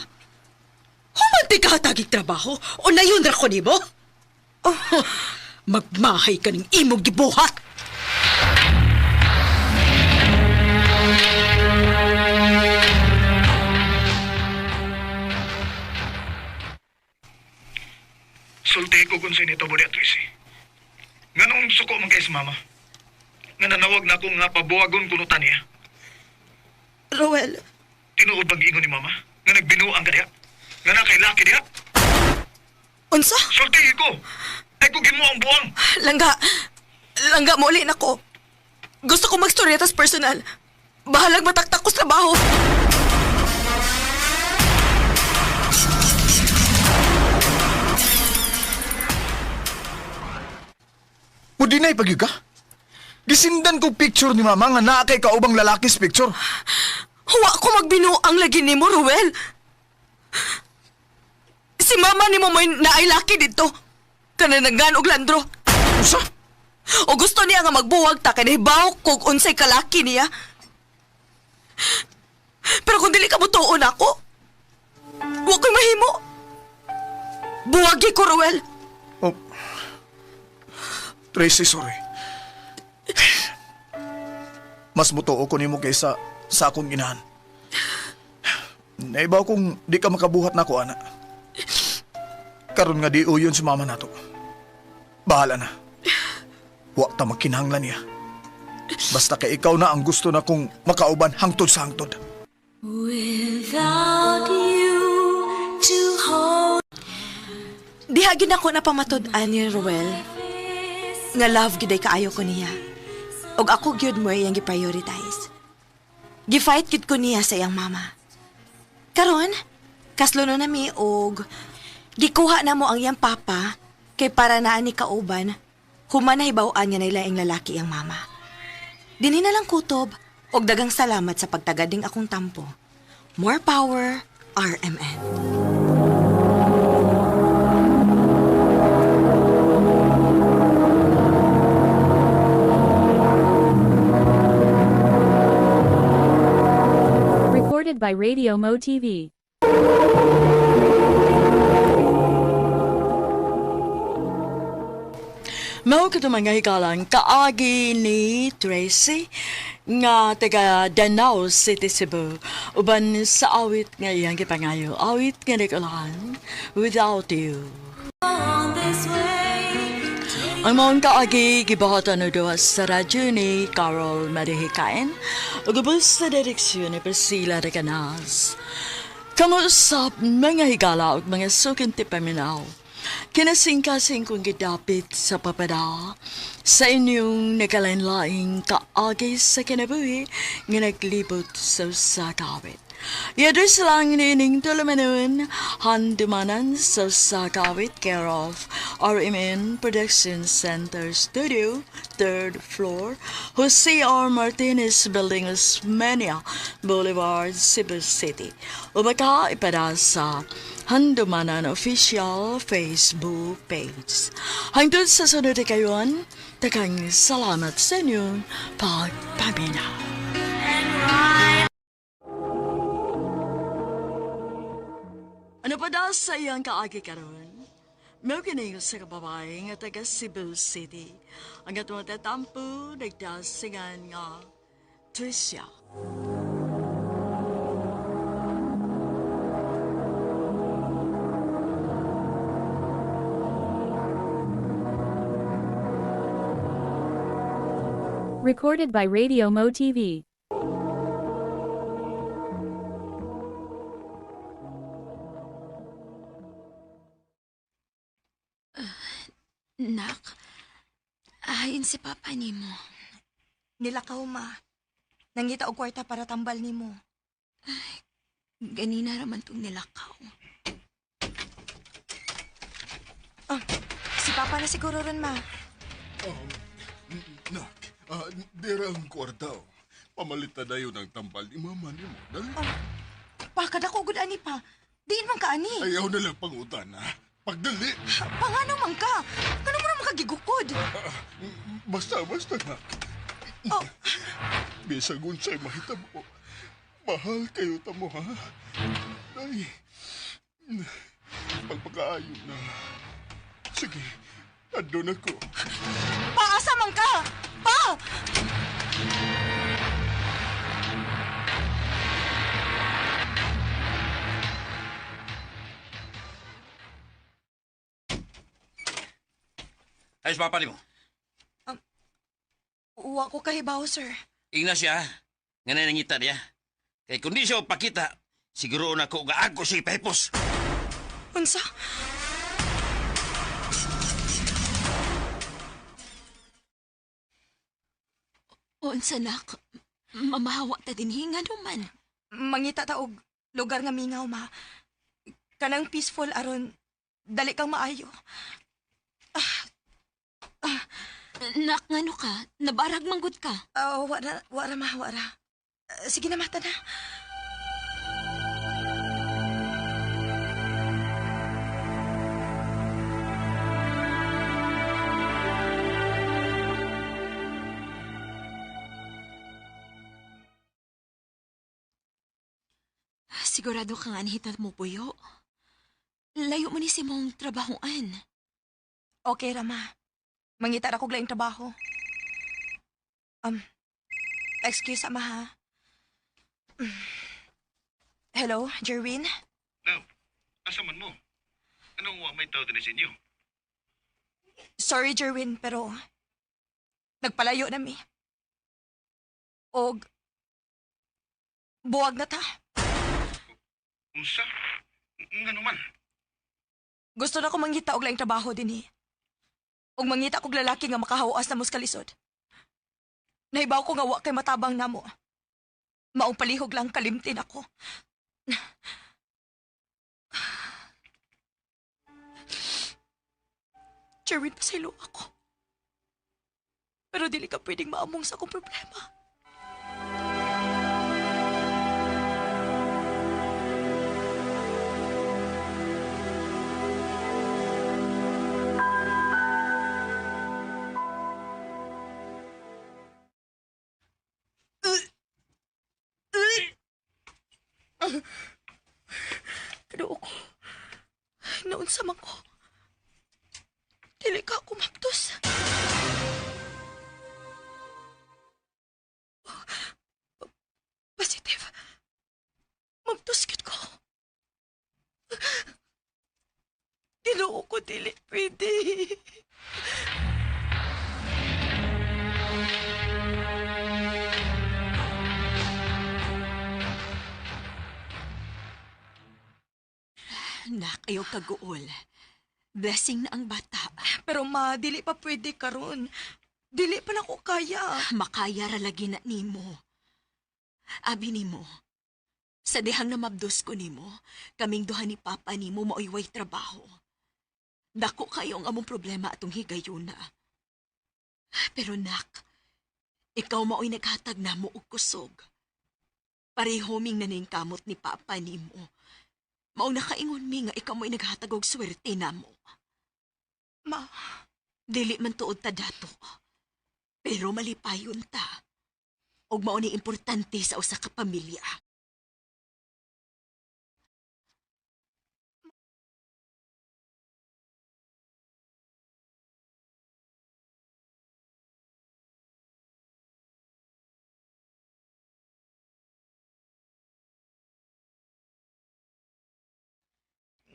Humanti ka hatagig trabaho o nayon ra ko nimo? Oh, magmahay ka ng imong gibuhat. Sulti ko kung sino ito, Bodi at Tracy. Nganong suko man kay sa mama? Nga nanawag na ako nga pabuwagon kuno niya. Roel. Tinuod bang giingon ni mama? Nga nagbinuang ka diha? Nga na kay laki diha? Unsa? Sulti ko! Ay ko gimo ang buwang! Langga. Langga, mauli na ko. Gusto ko magstorya tas personal. Bahalag mataktak ko sa trabaho. Mudinay pag ka? Gisindan ko picture ni mama nga naa kay kaubang lalaki sa picture. Huwa ko magbinuang lagi nimo, Ruel. Si mama nimo may naay laki dito. Kananagan og landro. Usa? O gusto niya nga magbuwag ta kay nahibaw kog unsay kalaki niya. Pero kung dili ka motuon ako, wa ko'y mahimo. Buwagi ko, Ruel. Oh. Tracy, sorry. Mas mutuo ko nimo kaysa sa akong inahan. Naibaw kung di ka makabuhat na ko, ana. Karon nga di uyon si mama nato. Bahala na. Wa ta magkinahanglan niya. Basta kay ikaw na ang gusto na kong makauban hangtod sa hangtod. Without you to hold. Diha gid ako napamatud-an ni Ruel. Nga love gid ay kaayo ko niya. Og ako gyud mo iyang gi-prioritize. Gi-fight gid ko niya sa iyang mama. Karon, kaslo na mi og gikuha na mo ang iyang papa kay para naa ni kauban human nahibaw-an nga nailaing lalaki iyang mama. Dinhi na lang kutob og dagang salamat sa pagtagading akong tampo. More power, RMN. Recorded by Radio Mo TV. Mao kato mga hikalang kaagi ni Tracy nga taga Danao City, Cebu. Uban sa awit nga iyang gipangayo. Awit nga nagulahan, Without You. Ang maong kaagi gibuhatan o duha sa radyo ni Carol Marihikain ug ubos sa direksyon ni Priscilla de Canas. Kamusap mga higala ug mga suking tipaminaw. Kinasingkasing kong gidapit sa papada sa inyong nagkalain-laing kaagi sa kinabuhi nga naglibot sa usa ka awit. I-address lang nining tulumanon, handumanan sa usa ka awit, care of RMN Production Center Studio, 3rd floor, Jose R. Martinez Building, Osmeña Boulevard, Cebu City. O baka ipada sa Handumanan Official Facebook page. Hangtod sa sunod kayon, takang salamat sa inyong pagpaminaw. Ano pa daw sa iyang kaagi karon? Mao kini sa kababae nga taga Cebu City. Ang atong tatampo nagdasingan nga Tricia. Recorded by Radio Mo TV. Nak, ayon si Papa nimo. Nilakaw ma. Nangita og kwarta para tambal nimo. Ay, ganina raman tong nilakaw. Ah, si Papa na siguro ron ma. Nak, dira ang kwarta. Oh. Pamalit na dayon ang tambal ni mama nimo. Dali. Oh, pa, kadako gud ani pa. Diin man ka ani. Ayaw na lang pangutan, ha? Pagdali. Pangano man ka? Kano mo naman kagigukod? Basta, basta, nak. Oh. Bisag unsay mahitabo. Mahal kayo ta mo, ha? Day, pagpakaayo na. Sige, andun ako. Paasa man ka! Pa! Ayos papa nimo. Wa ko kahibaw, sir. Ingna siya, nga na nangita niya. Kay kung di siya pakita, siguro na ko nga ako siya ipahipos. Unsa? Unsa nak? Mamahawa ta din hinga man. Mangita ta og lugar nga mingaw, ma. Kanang peaceful aron dali kang maayo. Nak, ngano ka? Nabarag manggod ka. Ah, wara, wara ma, wara. Sige na, mata na. Sigurado ka nga anhita mo, Puyo. Layo mo ni si mong trabahoan. Okay ra, ma. Mangita ra kog laing trabaho. Um, excuse ama ha. Hello, Jerwin? Love, asa man mo? Anong wa may tao din sa inyo? Sorry, Jerwin, pero nagpalayo na mi. Og buwag na ta. Unsa? Ngano man? Gusto na ko mangita og laing trabaho dinhi. Og mangita kog lalaki nga makahawas na muskalisod. Nahibaw ko nga wa kay matabang namo. Maong palihog lang kalimtin ako. Jerwin, pasaylo ako. Pero dili ka pwedeng maamong sa akong problema. Pero ako, naunsa man ko. Dili ka ako maptos. Positive. Maptos gid ko. Ginoo ko, dili pwede. Nak, ayaw kaguol. Blessing na ang bata. Pero ma, dili pa pwede karon. Dili pa na ko kaya. Makaya ra lagi na nimo. Abi nimo. Sa dihang namabdos ko nimo, kaming duha ni Papa nimo maoy trabaho. Dako kayo ang among problema atong higayuna. Pero nak, ikaw maoy naghatag namo og kusog. Pareho ming naning kamot ni Papa nimo. Mao nakaingon mi nga ikaw mo'y naghatag og swerte namo. Ma, Dili man tuod ta dato. Pero malipayon ta. Og mao ni importante sa usa ka pamilya.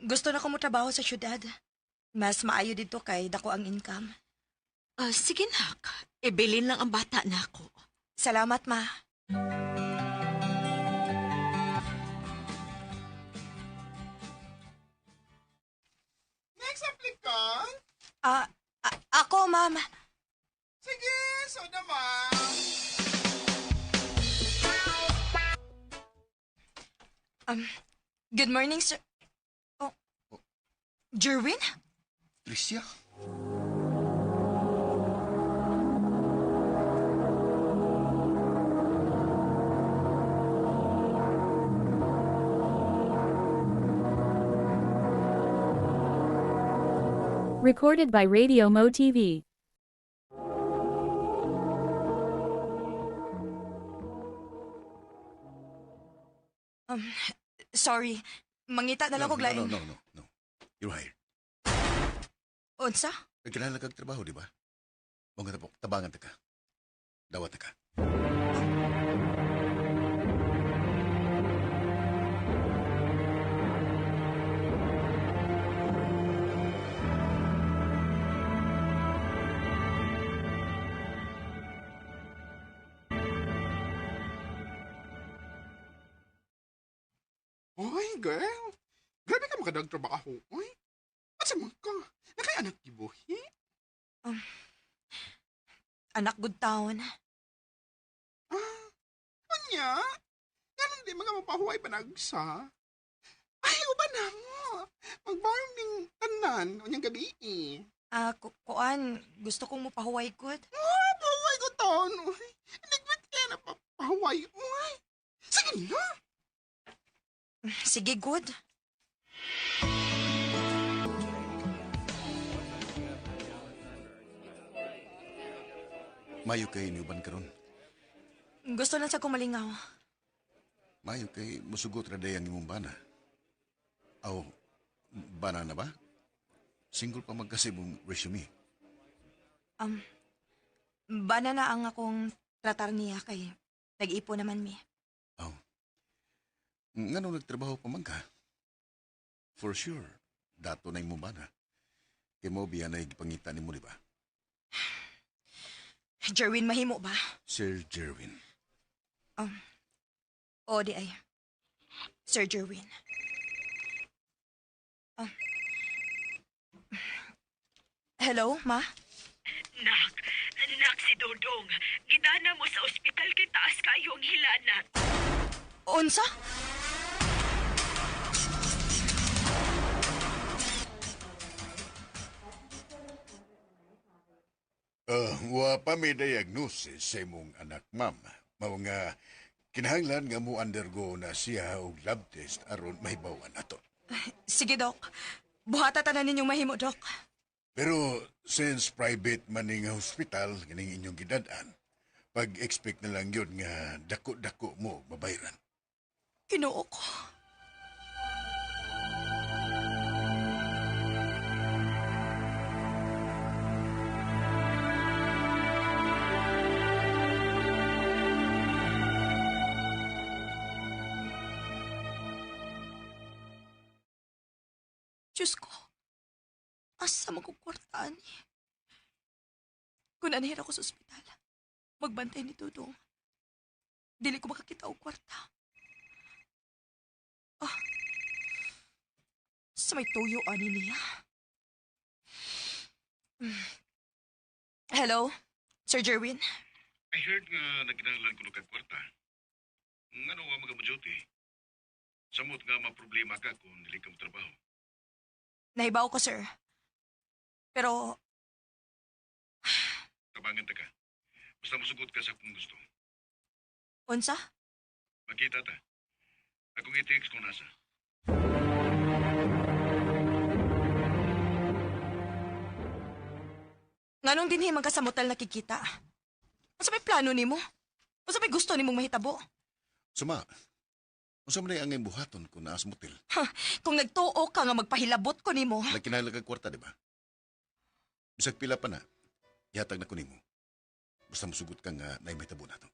Gusto na ko mo trabaho sa syudad. Mas maayo dito kay dako ang income. Sige nak, ibilin lang ang bata nako. Salamat, ma. Next applicant? Ako, ma'am. Sige, so naman. Good morning, sir. Oh, Jerwin? Tricia? Recorded by Radio Mo TV. Sorry. Mangita na lang No, og lain. No, no, no, no. You're hired. Unsa? Nagkinahanglan kag trabaho, di ba? Mga tapok, tabangan ta ka. Dawat ta ka. Oy, girl. Grabe ka makadagtrabaho, oy. Asa man ka? Nakay anak gibuhi? Um, anak good town. Ah, Anya? Ganun di mga mapahuway panagsa. Ay, uban na mo. Magbarong ning tanan unyang gabi eh. Ah, kuan, gusto kong mupahuway good. Ah, pahuway ko taon, oy. Inigwit kaya na pahuway, oy. Sige na. Sige, good. Mayo kay niuban karon. Gusto lang sa kumalingaw. Mayo kay musugot ra day ang imong bana. Aw, bana na ba? Single pa man kasi mong resume. Um, bana na ang akong tratar niya kay nag-ipo naman mi. Aw. Ngano nagtrabaho pa man ka? For sure, dato na imong bana. Kay mo biya na gipangita nimo, di ba? Jerwin, mahimo ba? Sir Jerwin. O di ay. Sir Jerwin. Um, hello, ma? Nak, nak si Dodong. Gidana mo sa ospital kay taas kayo ang hilanat. Unsa? Wa pa may diagnosis sa imong anak, ma'am. Mao nga kinahanglan nga mo undergo na siya og lab test aron mahibaw-an ato. Sige, Dok. Buhata tanan ninyong mahimo, Dok. Pero since private man ni nga hospital kining inyong gidad-an, pag-expect na lang yun nga dako-dako mo mabayran. Kinoo ko. Diyos ko, asa man ko kwartaan eh. Kung anhir ako sa ospital, magbantay ni Dudong. Dili ko makakita og kwarta. Ah, sa may tuyo ani niya. Hello, Sir Jerwin. I heard nga nagkinahanglan ko kag kwarta. Ngano wa mga duty? Samot nga maproblema ka kung dili ka trabaho. Nahibaw ko, sir. Pero, Tabangan ta ka. Basta musugot ka sa kung gusto. unsa? Makita ta. Akong i-text kung nasa. Nganong dinhi man ka sa motel nakikita? Unsa may plano nimo? Unsa may gusto nimong mahitabo? Suma, unsa man ang imong buhaton kung naa sa motel? Kung nagtuo ka nga magpahilabot ko nimo, Nagkinahanglan kag kwarta, di ba? Bisag pila pa na, ihatag na ko nimo. Basta musugot ka nga naay mahitabo nato.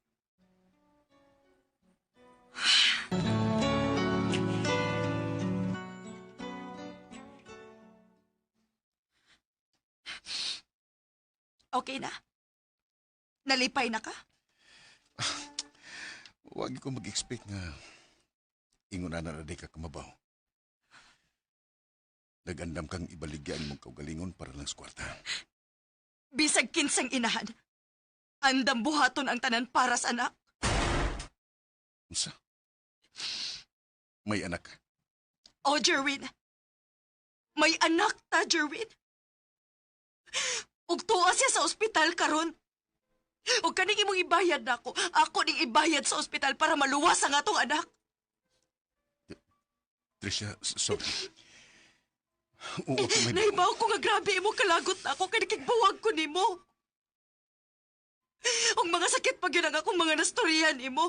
Okay na? Nalipay na ka? Huwag ko mag-expect nga ingon na na di ka kumabaw. Nagandam kang ibaligya ang imong kaugalingon para lang sa kwarta. Bisag kinsang inahan. Andam buhaton ang tanan para sa anak. Unsa? May anak ka? Oh, Jerwin. May anak ta, Jerwin. Ug tuwa siya sa ospital karon. Ug kaning imong ibayad nako, ako ning ibayad sa ospital para maluwas ang atong anak. Tricia, sorry. Oo, ako may... Nahibaw ko nga grabe imong kalagot na ako kay nakigbuwag ko nimo. Ug mga sakit pa gyud ang akong mga nastoryan nimo.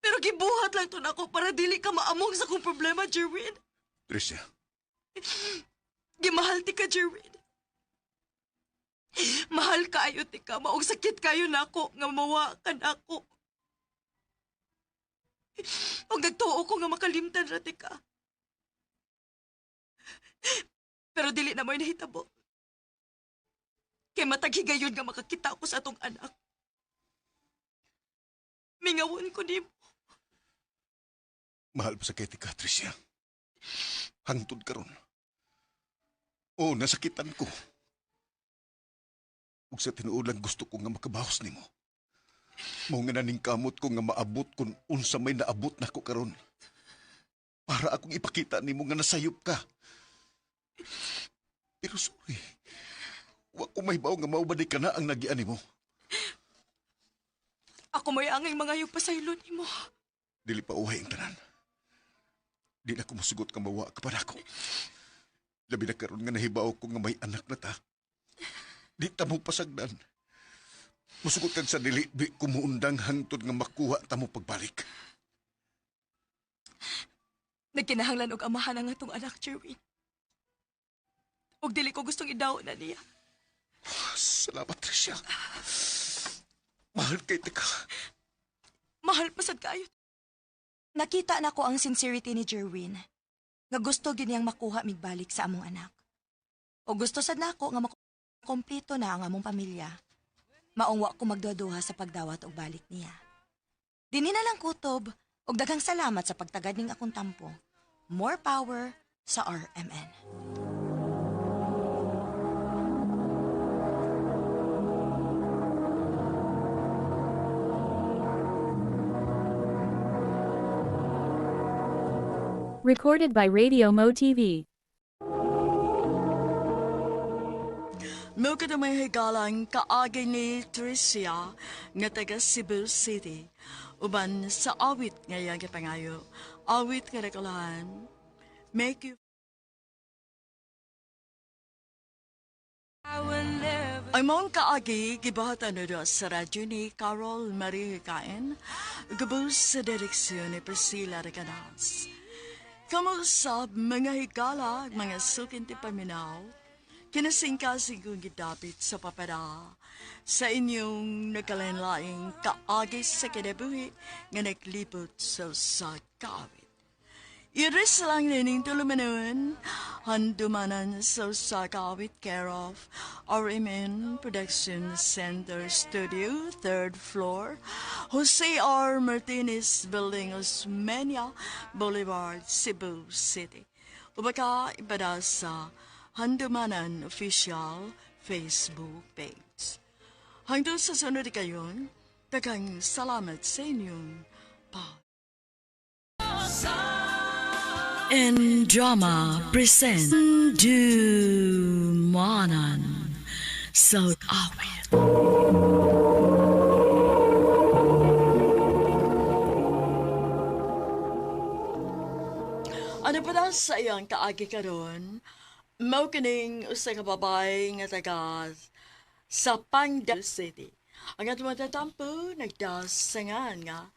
Pero gibuhat lang to nako para dili ka maamong sa akong problema, Jerwin. Tricia, Gimahal ti ka, Jerwin. Mahal kaayo ti ka, maong sakit kayo nako nga mawa ka nako. Og nagtuo ko nga makalimtan ra ti ka. Pero dili na mo'y nahitabo. Kay matag higayon nga makakita ko sa atong anak. Mingawon ko nimo. Mahal pa sa kay ka, Tricia. Hangtod karon. Oo, nasakitan ko. Ug sa tinuod lang gusto ko nga makabahos nimo. Mao nga naning kamot ko nga maabot kung unsa may naabot nako karon. Para akong ipakita nimo nga nasayop ka. Pero sorry. Wa ko mahibaw nga mao ba di ka na ang nagian nimo. Ako mo'y angay mga yung pasaylo nimo. Dili pa uhay ang tanan. Di na ko musugot nga mawa ka pa nako. Labi na karon nga nahibaw ko nga may anak na ta. Di ta mo pasagdan. Musugot kag sa dili di ko muundang hangtod nga makuha ta mo pagbalik. Nagkinahanglan og amahan ang atong anak, Jerwin. Og dili ko gustong idaw na niya. Salamat, Tricia. Mahal kay ka. Mahal pa sad kayo. Nakita na ko ang sincerity ni Jerwin. Nga gusto gyud niyang makuha migbalik sa among anak. O gusto sad nako nga makompleto na ang among pamilya. Maong wa ko magduha sa pagdawat og balik niya. Dinhi na lang kutob og daghang salamat sa pagtagad ning akong tampo. More power sa RMN. Recorded by Radio Mo TV. Mao kada may higalang kaagi ni Tricia nga taga Cebu City. Uban sa awit nga iyang gipangayo. Awit nga nakalahan. Make you. Ang maong kaagi, gibahatan na sa radyo ni Carol Marie Hikain, gabos sa direksyon ni Priscilla Recanas. Kamusab mga higala, mga sukin ti paminaw, kinasingkasing kong gidapit sa papada sa inyong nagkalain-laing kaagi sa kinabuhi nga naglibot sa usa ka awit. Iris lang nining tulumanon, handumanan sa usa ka awit care of RMN Production Center Studio, 3rd floor, Jose R. Martinez Building, Osmeña Boulevard, Cebu City. Ubaka ipada sa Handumanan Official Facebook page. Hangtod sa sunod kayon, daghang salamat sa inyong pa. In Drama present Dumanan sa Awit. Ano pa na sa iyang kaagi karon? Mao kining usa ka babae nga taga sa Pangda City. Ang atong matatampo nagdasangan nga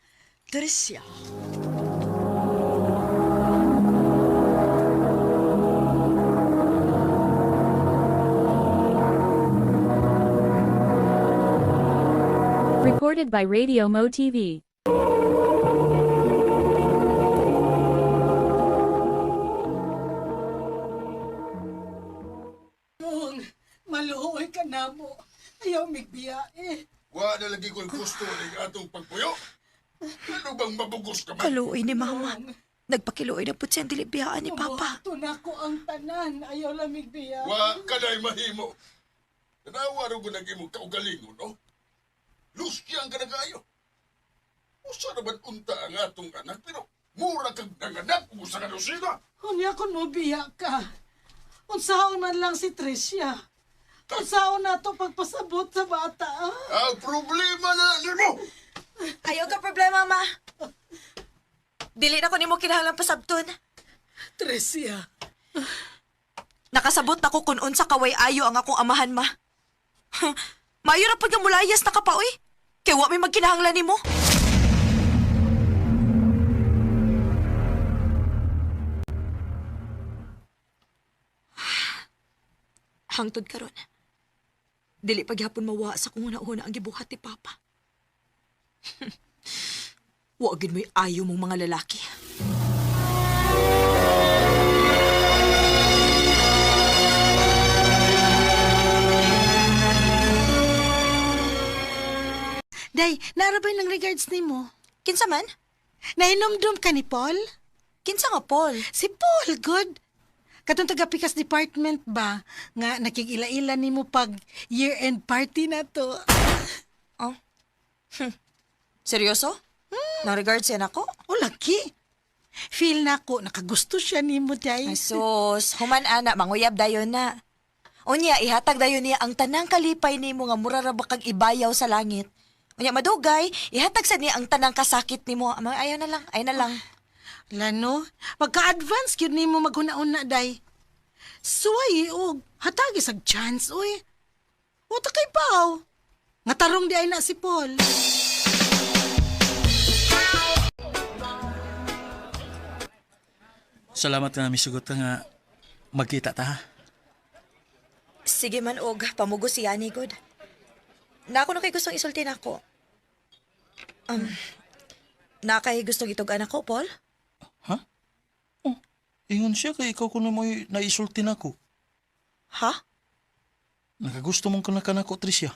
Tricia. Recorded by Radio Mo TV. Mong, maluoy ka na mo. Ayaw migbiya eh. Wa na lagi ko'y gusto ning atong pagpuyo. Ano bang mabugos ka man? Kaluoy ni Mama. Nagpakiluoy na pud siya ang dili biyaan ni Papa. Mabuhaton ako ang tanan. Ayaw lamig biya. Wa ka na'y mahimo. Tanawa ro ko nag imong kaugalingon, no? Lustyang ka na kaayo. Usa naman unta ang atong anak, pero mura kag nanganak ug usa ka dosina. Unya kun mo biya ka. Unsaon man lang si Tricia. Unsaon na to pagpasabot sa bata. Ah? Ang problema na nimo. Ayaw ka problema, Ma. Dili na ko nimo kinahanglan pasabton. Tricia. Nakasabot na ko kung unsa kaway ayo ang akong amahan, Ma. Maayo ra pud nga mulayas na ka pa, oy. Kay wa may magkinahanglan nimo. Hangtod karon. Dili pa gihapon mawa sa kung una-una ang gibuhat ni Papa. Wa gid mo'y ayo mong mga lalaki. Day, naarabay ng regards nimo. Kinsa man? Nahinomdom ka ni Paul? Kinsa nga Paul? Si Paul, good. Katong taga Pikas Department ba nga nakig-ila-ila nimo pag year-end party na to. Oh. Seryoso? Nang regards yan ako? Oh, laki. Feel na ko nakagusto siya nimo, Day. Ay, sus, human ana, manguyab dayon na. Unya, ihatag dayon niya ang tanang kalipay nimo nga mura ra ba kag ibayaw sa langit. Unya, madugay, ihatag sa niya ang tanang kasakit nimo. Mga ayaw na lang, ayaw na lang. Lano, pagka-advance gyud nimo maghuna-una, Day. Suway og hatagi sag chance, uy. Uta kay paw. Nga tarong di ay na si Paul. Salamat nga misugot ka nga magkita ta ha. Sige man og pamugo si Yani god. Na ako na kay gustong isulti nako. Um, na kay gustong itug-an ako, Paul? Ha? Oh, ingon siya kay ikaw kuno mo'y naisulti nako. Ha? Nakagusto mong kanaka nako, Tricia.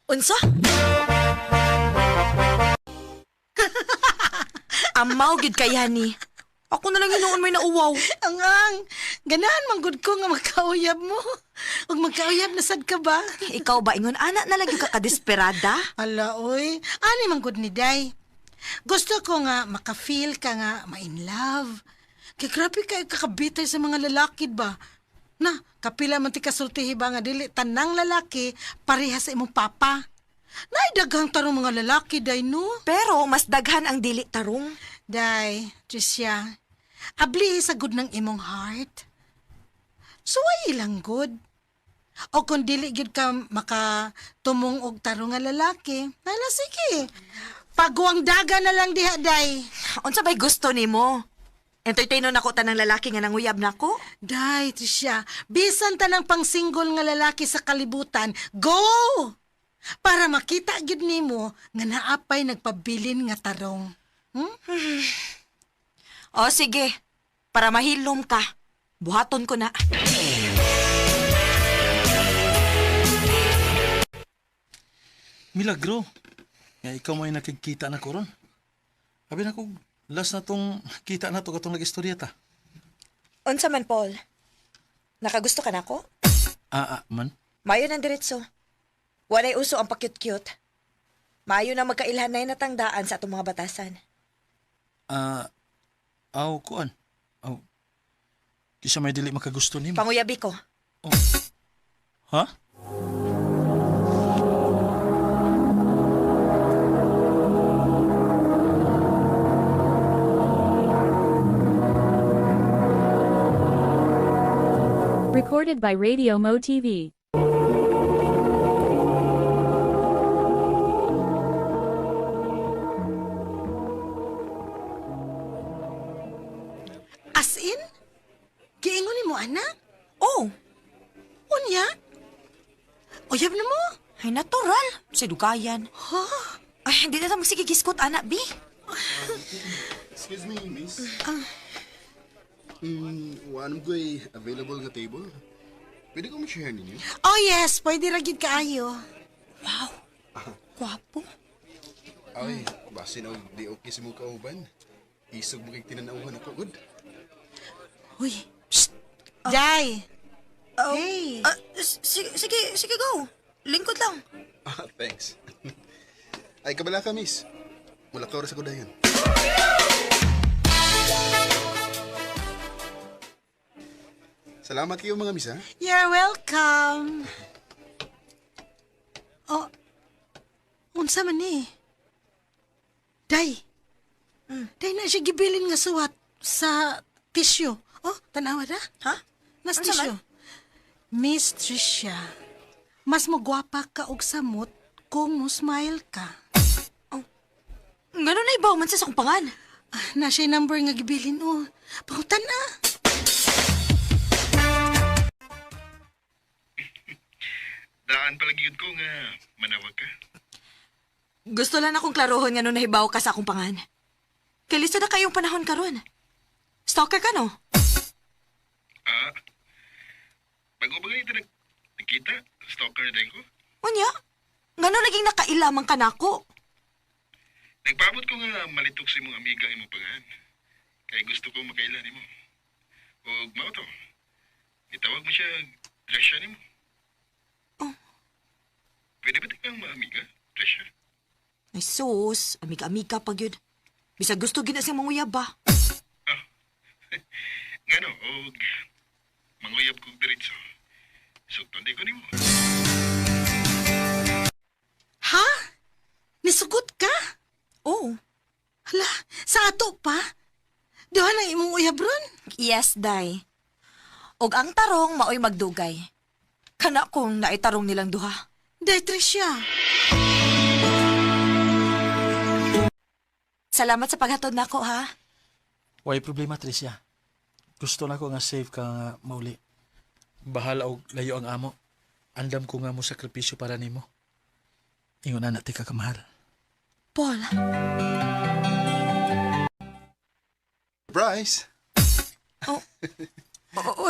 Unsa? Amaw gid kay Yani. Ako na lang hinuon may nauwaw. Ang ang, ganahan man gud ko nga magkauyab mo. Ug magkauyab na sad ka ba? Ikaw ba ingon ana na lang yung kakadesperada? Ala oy, ani man gud ni Day. Gusto ko nga maka-feel ka nga ma-in love. Kay grabe kay kakabitay sa mga lalaki ba? Na, kapila man ti kasultihi ba nga dili tanang lalaki pareha sa imong papa. Nay daghang tarong mga lalaki day no. Pero mas daghan ang dili tarong. Day, Tricia, ablihi sa good ng imong heart. Suway lang good. O kung dili gyud ka makatumong og tarong nga lalaki, hala sige. Paguang daga na lang diha, Day. Unsa bay gusto nimo? Entertainon nako tanang lalaki nga nanguyab nako? Day, Tricia, bisan tanang pang-single nga lalaki sa kalibutan, go! Para makita gyud nimo nga naapay nagpabilin nga tarong. Hmm? O sige, para mahilom ka. Buhaton ko na. Milagro. Nga ikaw may nakikita na ko ron. Abi na ko, last na tong kita na to katong nag-istorya ta. Unsa man, Paul? Nakagusto ka nako? Ah, ah, man. Mayo ng diretso. Walay uso ang pakyut-cute. Mayo na magkailhanay na tangdaan sa atong mga batasan. Ah, aw, kuan. Aw, kisa may dili makagusto nimo. Panguyabi ko. Ha? Recorded by Radio Mo TV. As in? Giingon nimo anak? Oh. Unya? Uyab na mo? Ay, natural. Sa dugayan. Ha? Ay, hindi na ta magsigigiskot, anak, bi. Excuse me, miss. One ko'y available nga table. Pwede ko ma-share ninyo? Oh yes, pwede ra gid kaayo. Wow. Gwapo. Ay, basin og di okay sa mong kauban. Isog mo kay tinanawhan ako, good. Uy, psst. Day. Hey. Ah, sige, sige, sige, go. Lingkod lang. Ah, thanks. Ay, kabala ka, miss. Mula ka oras ako dayon. Salamat kayo mga miss, ha? You're welcome. Oh, unsa man ni? Day. Day na siya gibilin nga suwat sa tissue. Oh, tanawa na. Ha? Nas Unsa man? tissue. Miss Tricia, mas magwapa ka og samot kung mo smile ka. Oh. Ngano na ibaw man sa akong pangan? Ah, na siya number nga gibilin oh. Pangutan na. Daan pala gyud ko nga manawag ka. Gusto lang akong klarohon nga nung nahibaw ka sa akong pangan. Kay lisod na kayong panahon karon. Stalker ka, no? Ah, bago ba ganito nagkita? Stalker na din ko? Unya, ngano naging nakailamang ka nako? Nagpaabot ko nga malitok sa imong amiga ang imong pangan. Kay gusto ko makaila nimo. Og mao to. Itawag mo siya Tresha nimo. Oh. Pwede ba kang maamiga, Tresha? Ay sus, amiga-amiga pag yun. Bisag gusto gina siyang manguyab ba? Ngano, og manguyab kog diretso. Sugton di ko nimo. Ha? Nisugot ka? Oo. Hala, sa ato pa? Duha na imong uyab ron? Yes, day. Og ang tarong maoy magdugay. Kana kung naitarong nilang duha. Day, Tricia. Salamat sa paghatod nako ha. Way problema, Tricia. Gusto na ko nga safe ka nga mauli. Bahala og layo ang amo. Andam ko nga mo sakripisyo para nimo. Ingon na ti ka kamahal. Paul. Bryce! Oh,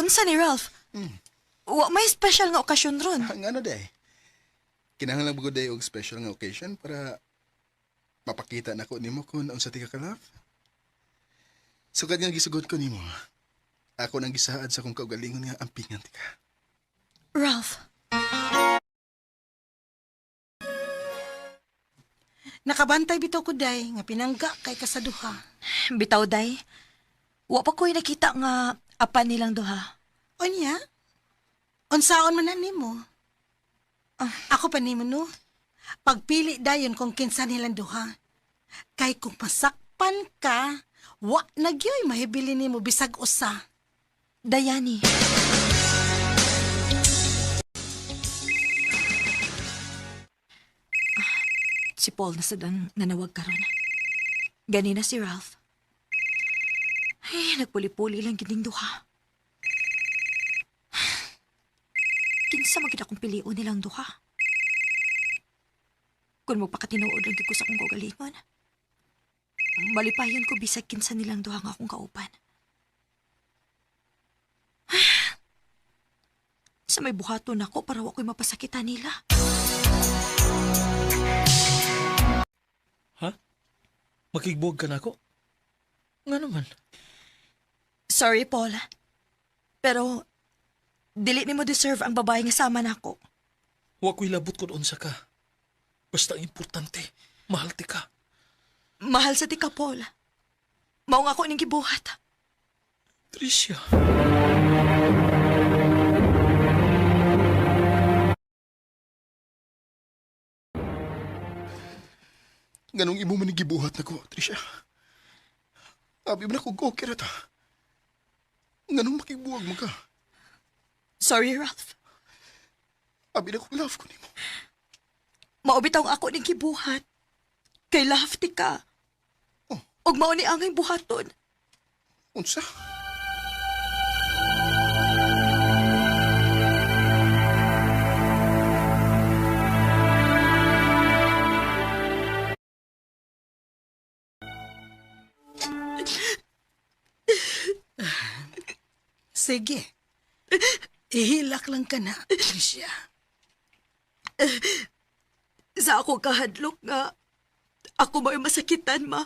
unsa ni Ralph? Wa may special nga okasyon ron. Ang ano day? Kinahanglan mo day og special nga occasion para mapakita nako nimo kung unsa ti ka ka-love. Sugad nga gisugod ko nimo. Ako nang gisaad sa akong kaugalingon nga ampingan ti ka. Ralph. Nakabantay bitaw ko, day, nga pinangga kay kasaduha. Bitaw, day. Wa pa ko'y nakita nga apan nilang duha. Unya? Unsaon man na nimo? Ako pa nimo no. Pagpili dayon kung kinsa nilang duha. Kay kung masakpan ka, wa na gyoy mahibili nimo bisag usa. Dayani. Si Paul na sad ang nanawag karon. Ganina si Ralph. Ay, nagpuli-puli lang gining duha. Kinsa man gid akong pilion nilang duha. Kung magpakatinuod lang gid ko sa akong kaugalingon. Malipayon ko bisag kinsa nilang duha nga akong kauban. Sa may buhaton nako para wa ko'y mapasakitan nila. Ha? Makigbuwag ka nako? Nga naman. Sorry, Paul. Pero, dili nimo deserve ang babae nga sama nako. Wa ko'y labot kung unsa ka. Basta ang importante, mahal ti ka. Mahal sa ti ka, Paul. Mao nga ako ning gibuhat. Tricia. Nganong imo man gibuhat nako, Tricia? Abi man ako okay ra ta. Nganong makigbuwag mo ka? Sorry, Ralph. Abi na ko love ko nimo. Mao bitaw ang ako ning gibuhat. Kay love ti ka. Oh. Ug mao ni angay buhaton. Unsa? Sige. Ihilak lang ka na, Tricia. Sa ako kahadlok nga, ako mo'y masakitan, ma.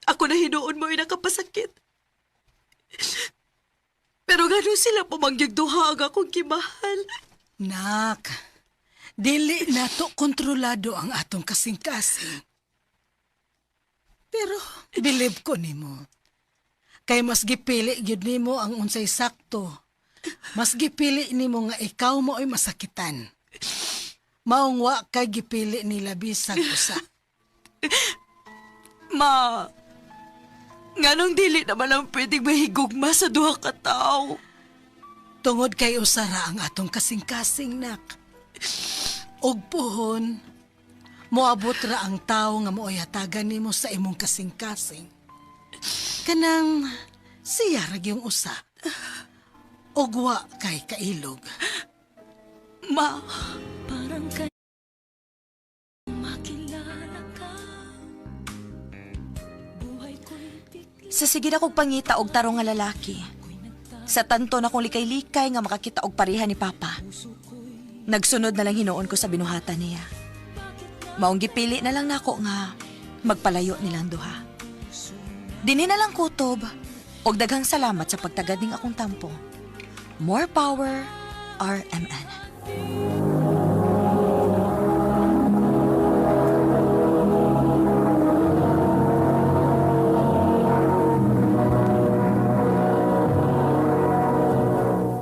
Ako na hinuon mo'y nakapasakit. Pero gano'n sila pumangyag duha ang akong gimahal. Nak, dili nato kontrolado ang atong kasing-kasing. Pero believe ko nimo. Kay mas gipili gyud nimo ang unsay sakto. Mas gipili nimo nga ikaw mao'y masakitan. Maong wa kay gipili nila bisag usa. Ma, nganong dili naman ang pwedeng mahigugma sa duha ka tawo? Tungod kay usara ang atong kasing-kasing, nak. Og puhon, moabot ra ang tawo nga mao'y hatagan nimo sa imong kasing-kasing. Kanang siya ra gyung usa. Og wa kay kailog. Ma, Parang kay makilala ka. Buhay ko'y bigla. Sa sige na kog pangita og tarong nga lalaki. Sa tanto na kong likay-likay nga makakita og pareha ni Papa. Nagsunod na lang hinuon ko sa binuhatan niya. Maong gipili na lang nako nga magpalayo nilang duha. Dinhi na lang, kutob. Og daghang salamat sa pagtagad ning akong tampo. More power, RMN.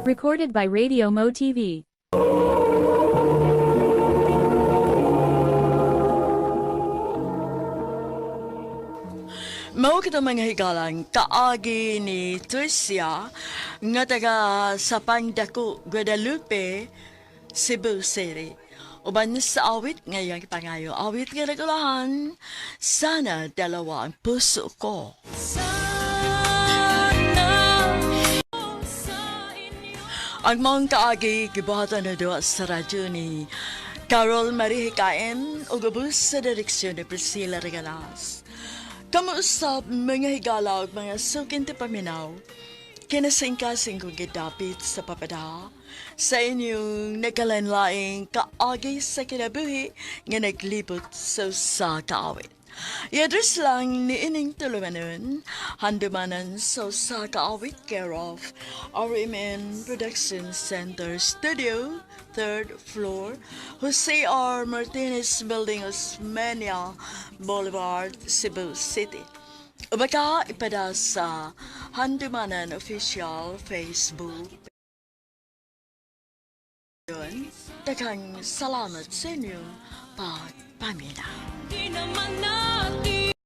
Recorded by Radio Mo TV. Mao kita, mga higalang, kaagi ni Tricia nga taga Sapangdaku, Guadalupe, Cebu City. Uban sa awit ngayong pangayo. Awit nga nagulahan, "Sana Dalawa ang Puso Ko." Sana sa inyo. Ang maong kaagi gibuhatan na duwa sa radyo ni Carol Marie Hikain ug ubos sa direksyon ni Priscilla Regalas. Kamusta, mga higala ug mga suking paminaw? Kinasingkasing kong gidapit sa papada sa inyong nagkalainlaing kaagi sa kinabuhi nga naglibot sa usa ka awit. I-address lang ni ining tulumanon, Handumanan sa Usa ka Awit, care of RMN Production Center Studio, third floor, Jose R. Martinez Building, Osmeña Boulevard, Cebu City. O baka ipada sa Handumanan Official Facebook. Yun, daghang salamat sa inyong pagpaminaw. Di naman natin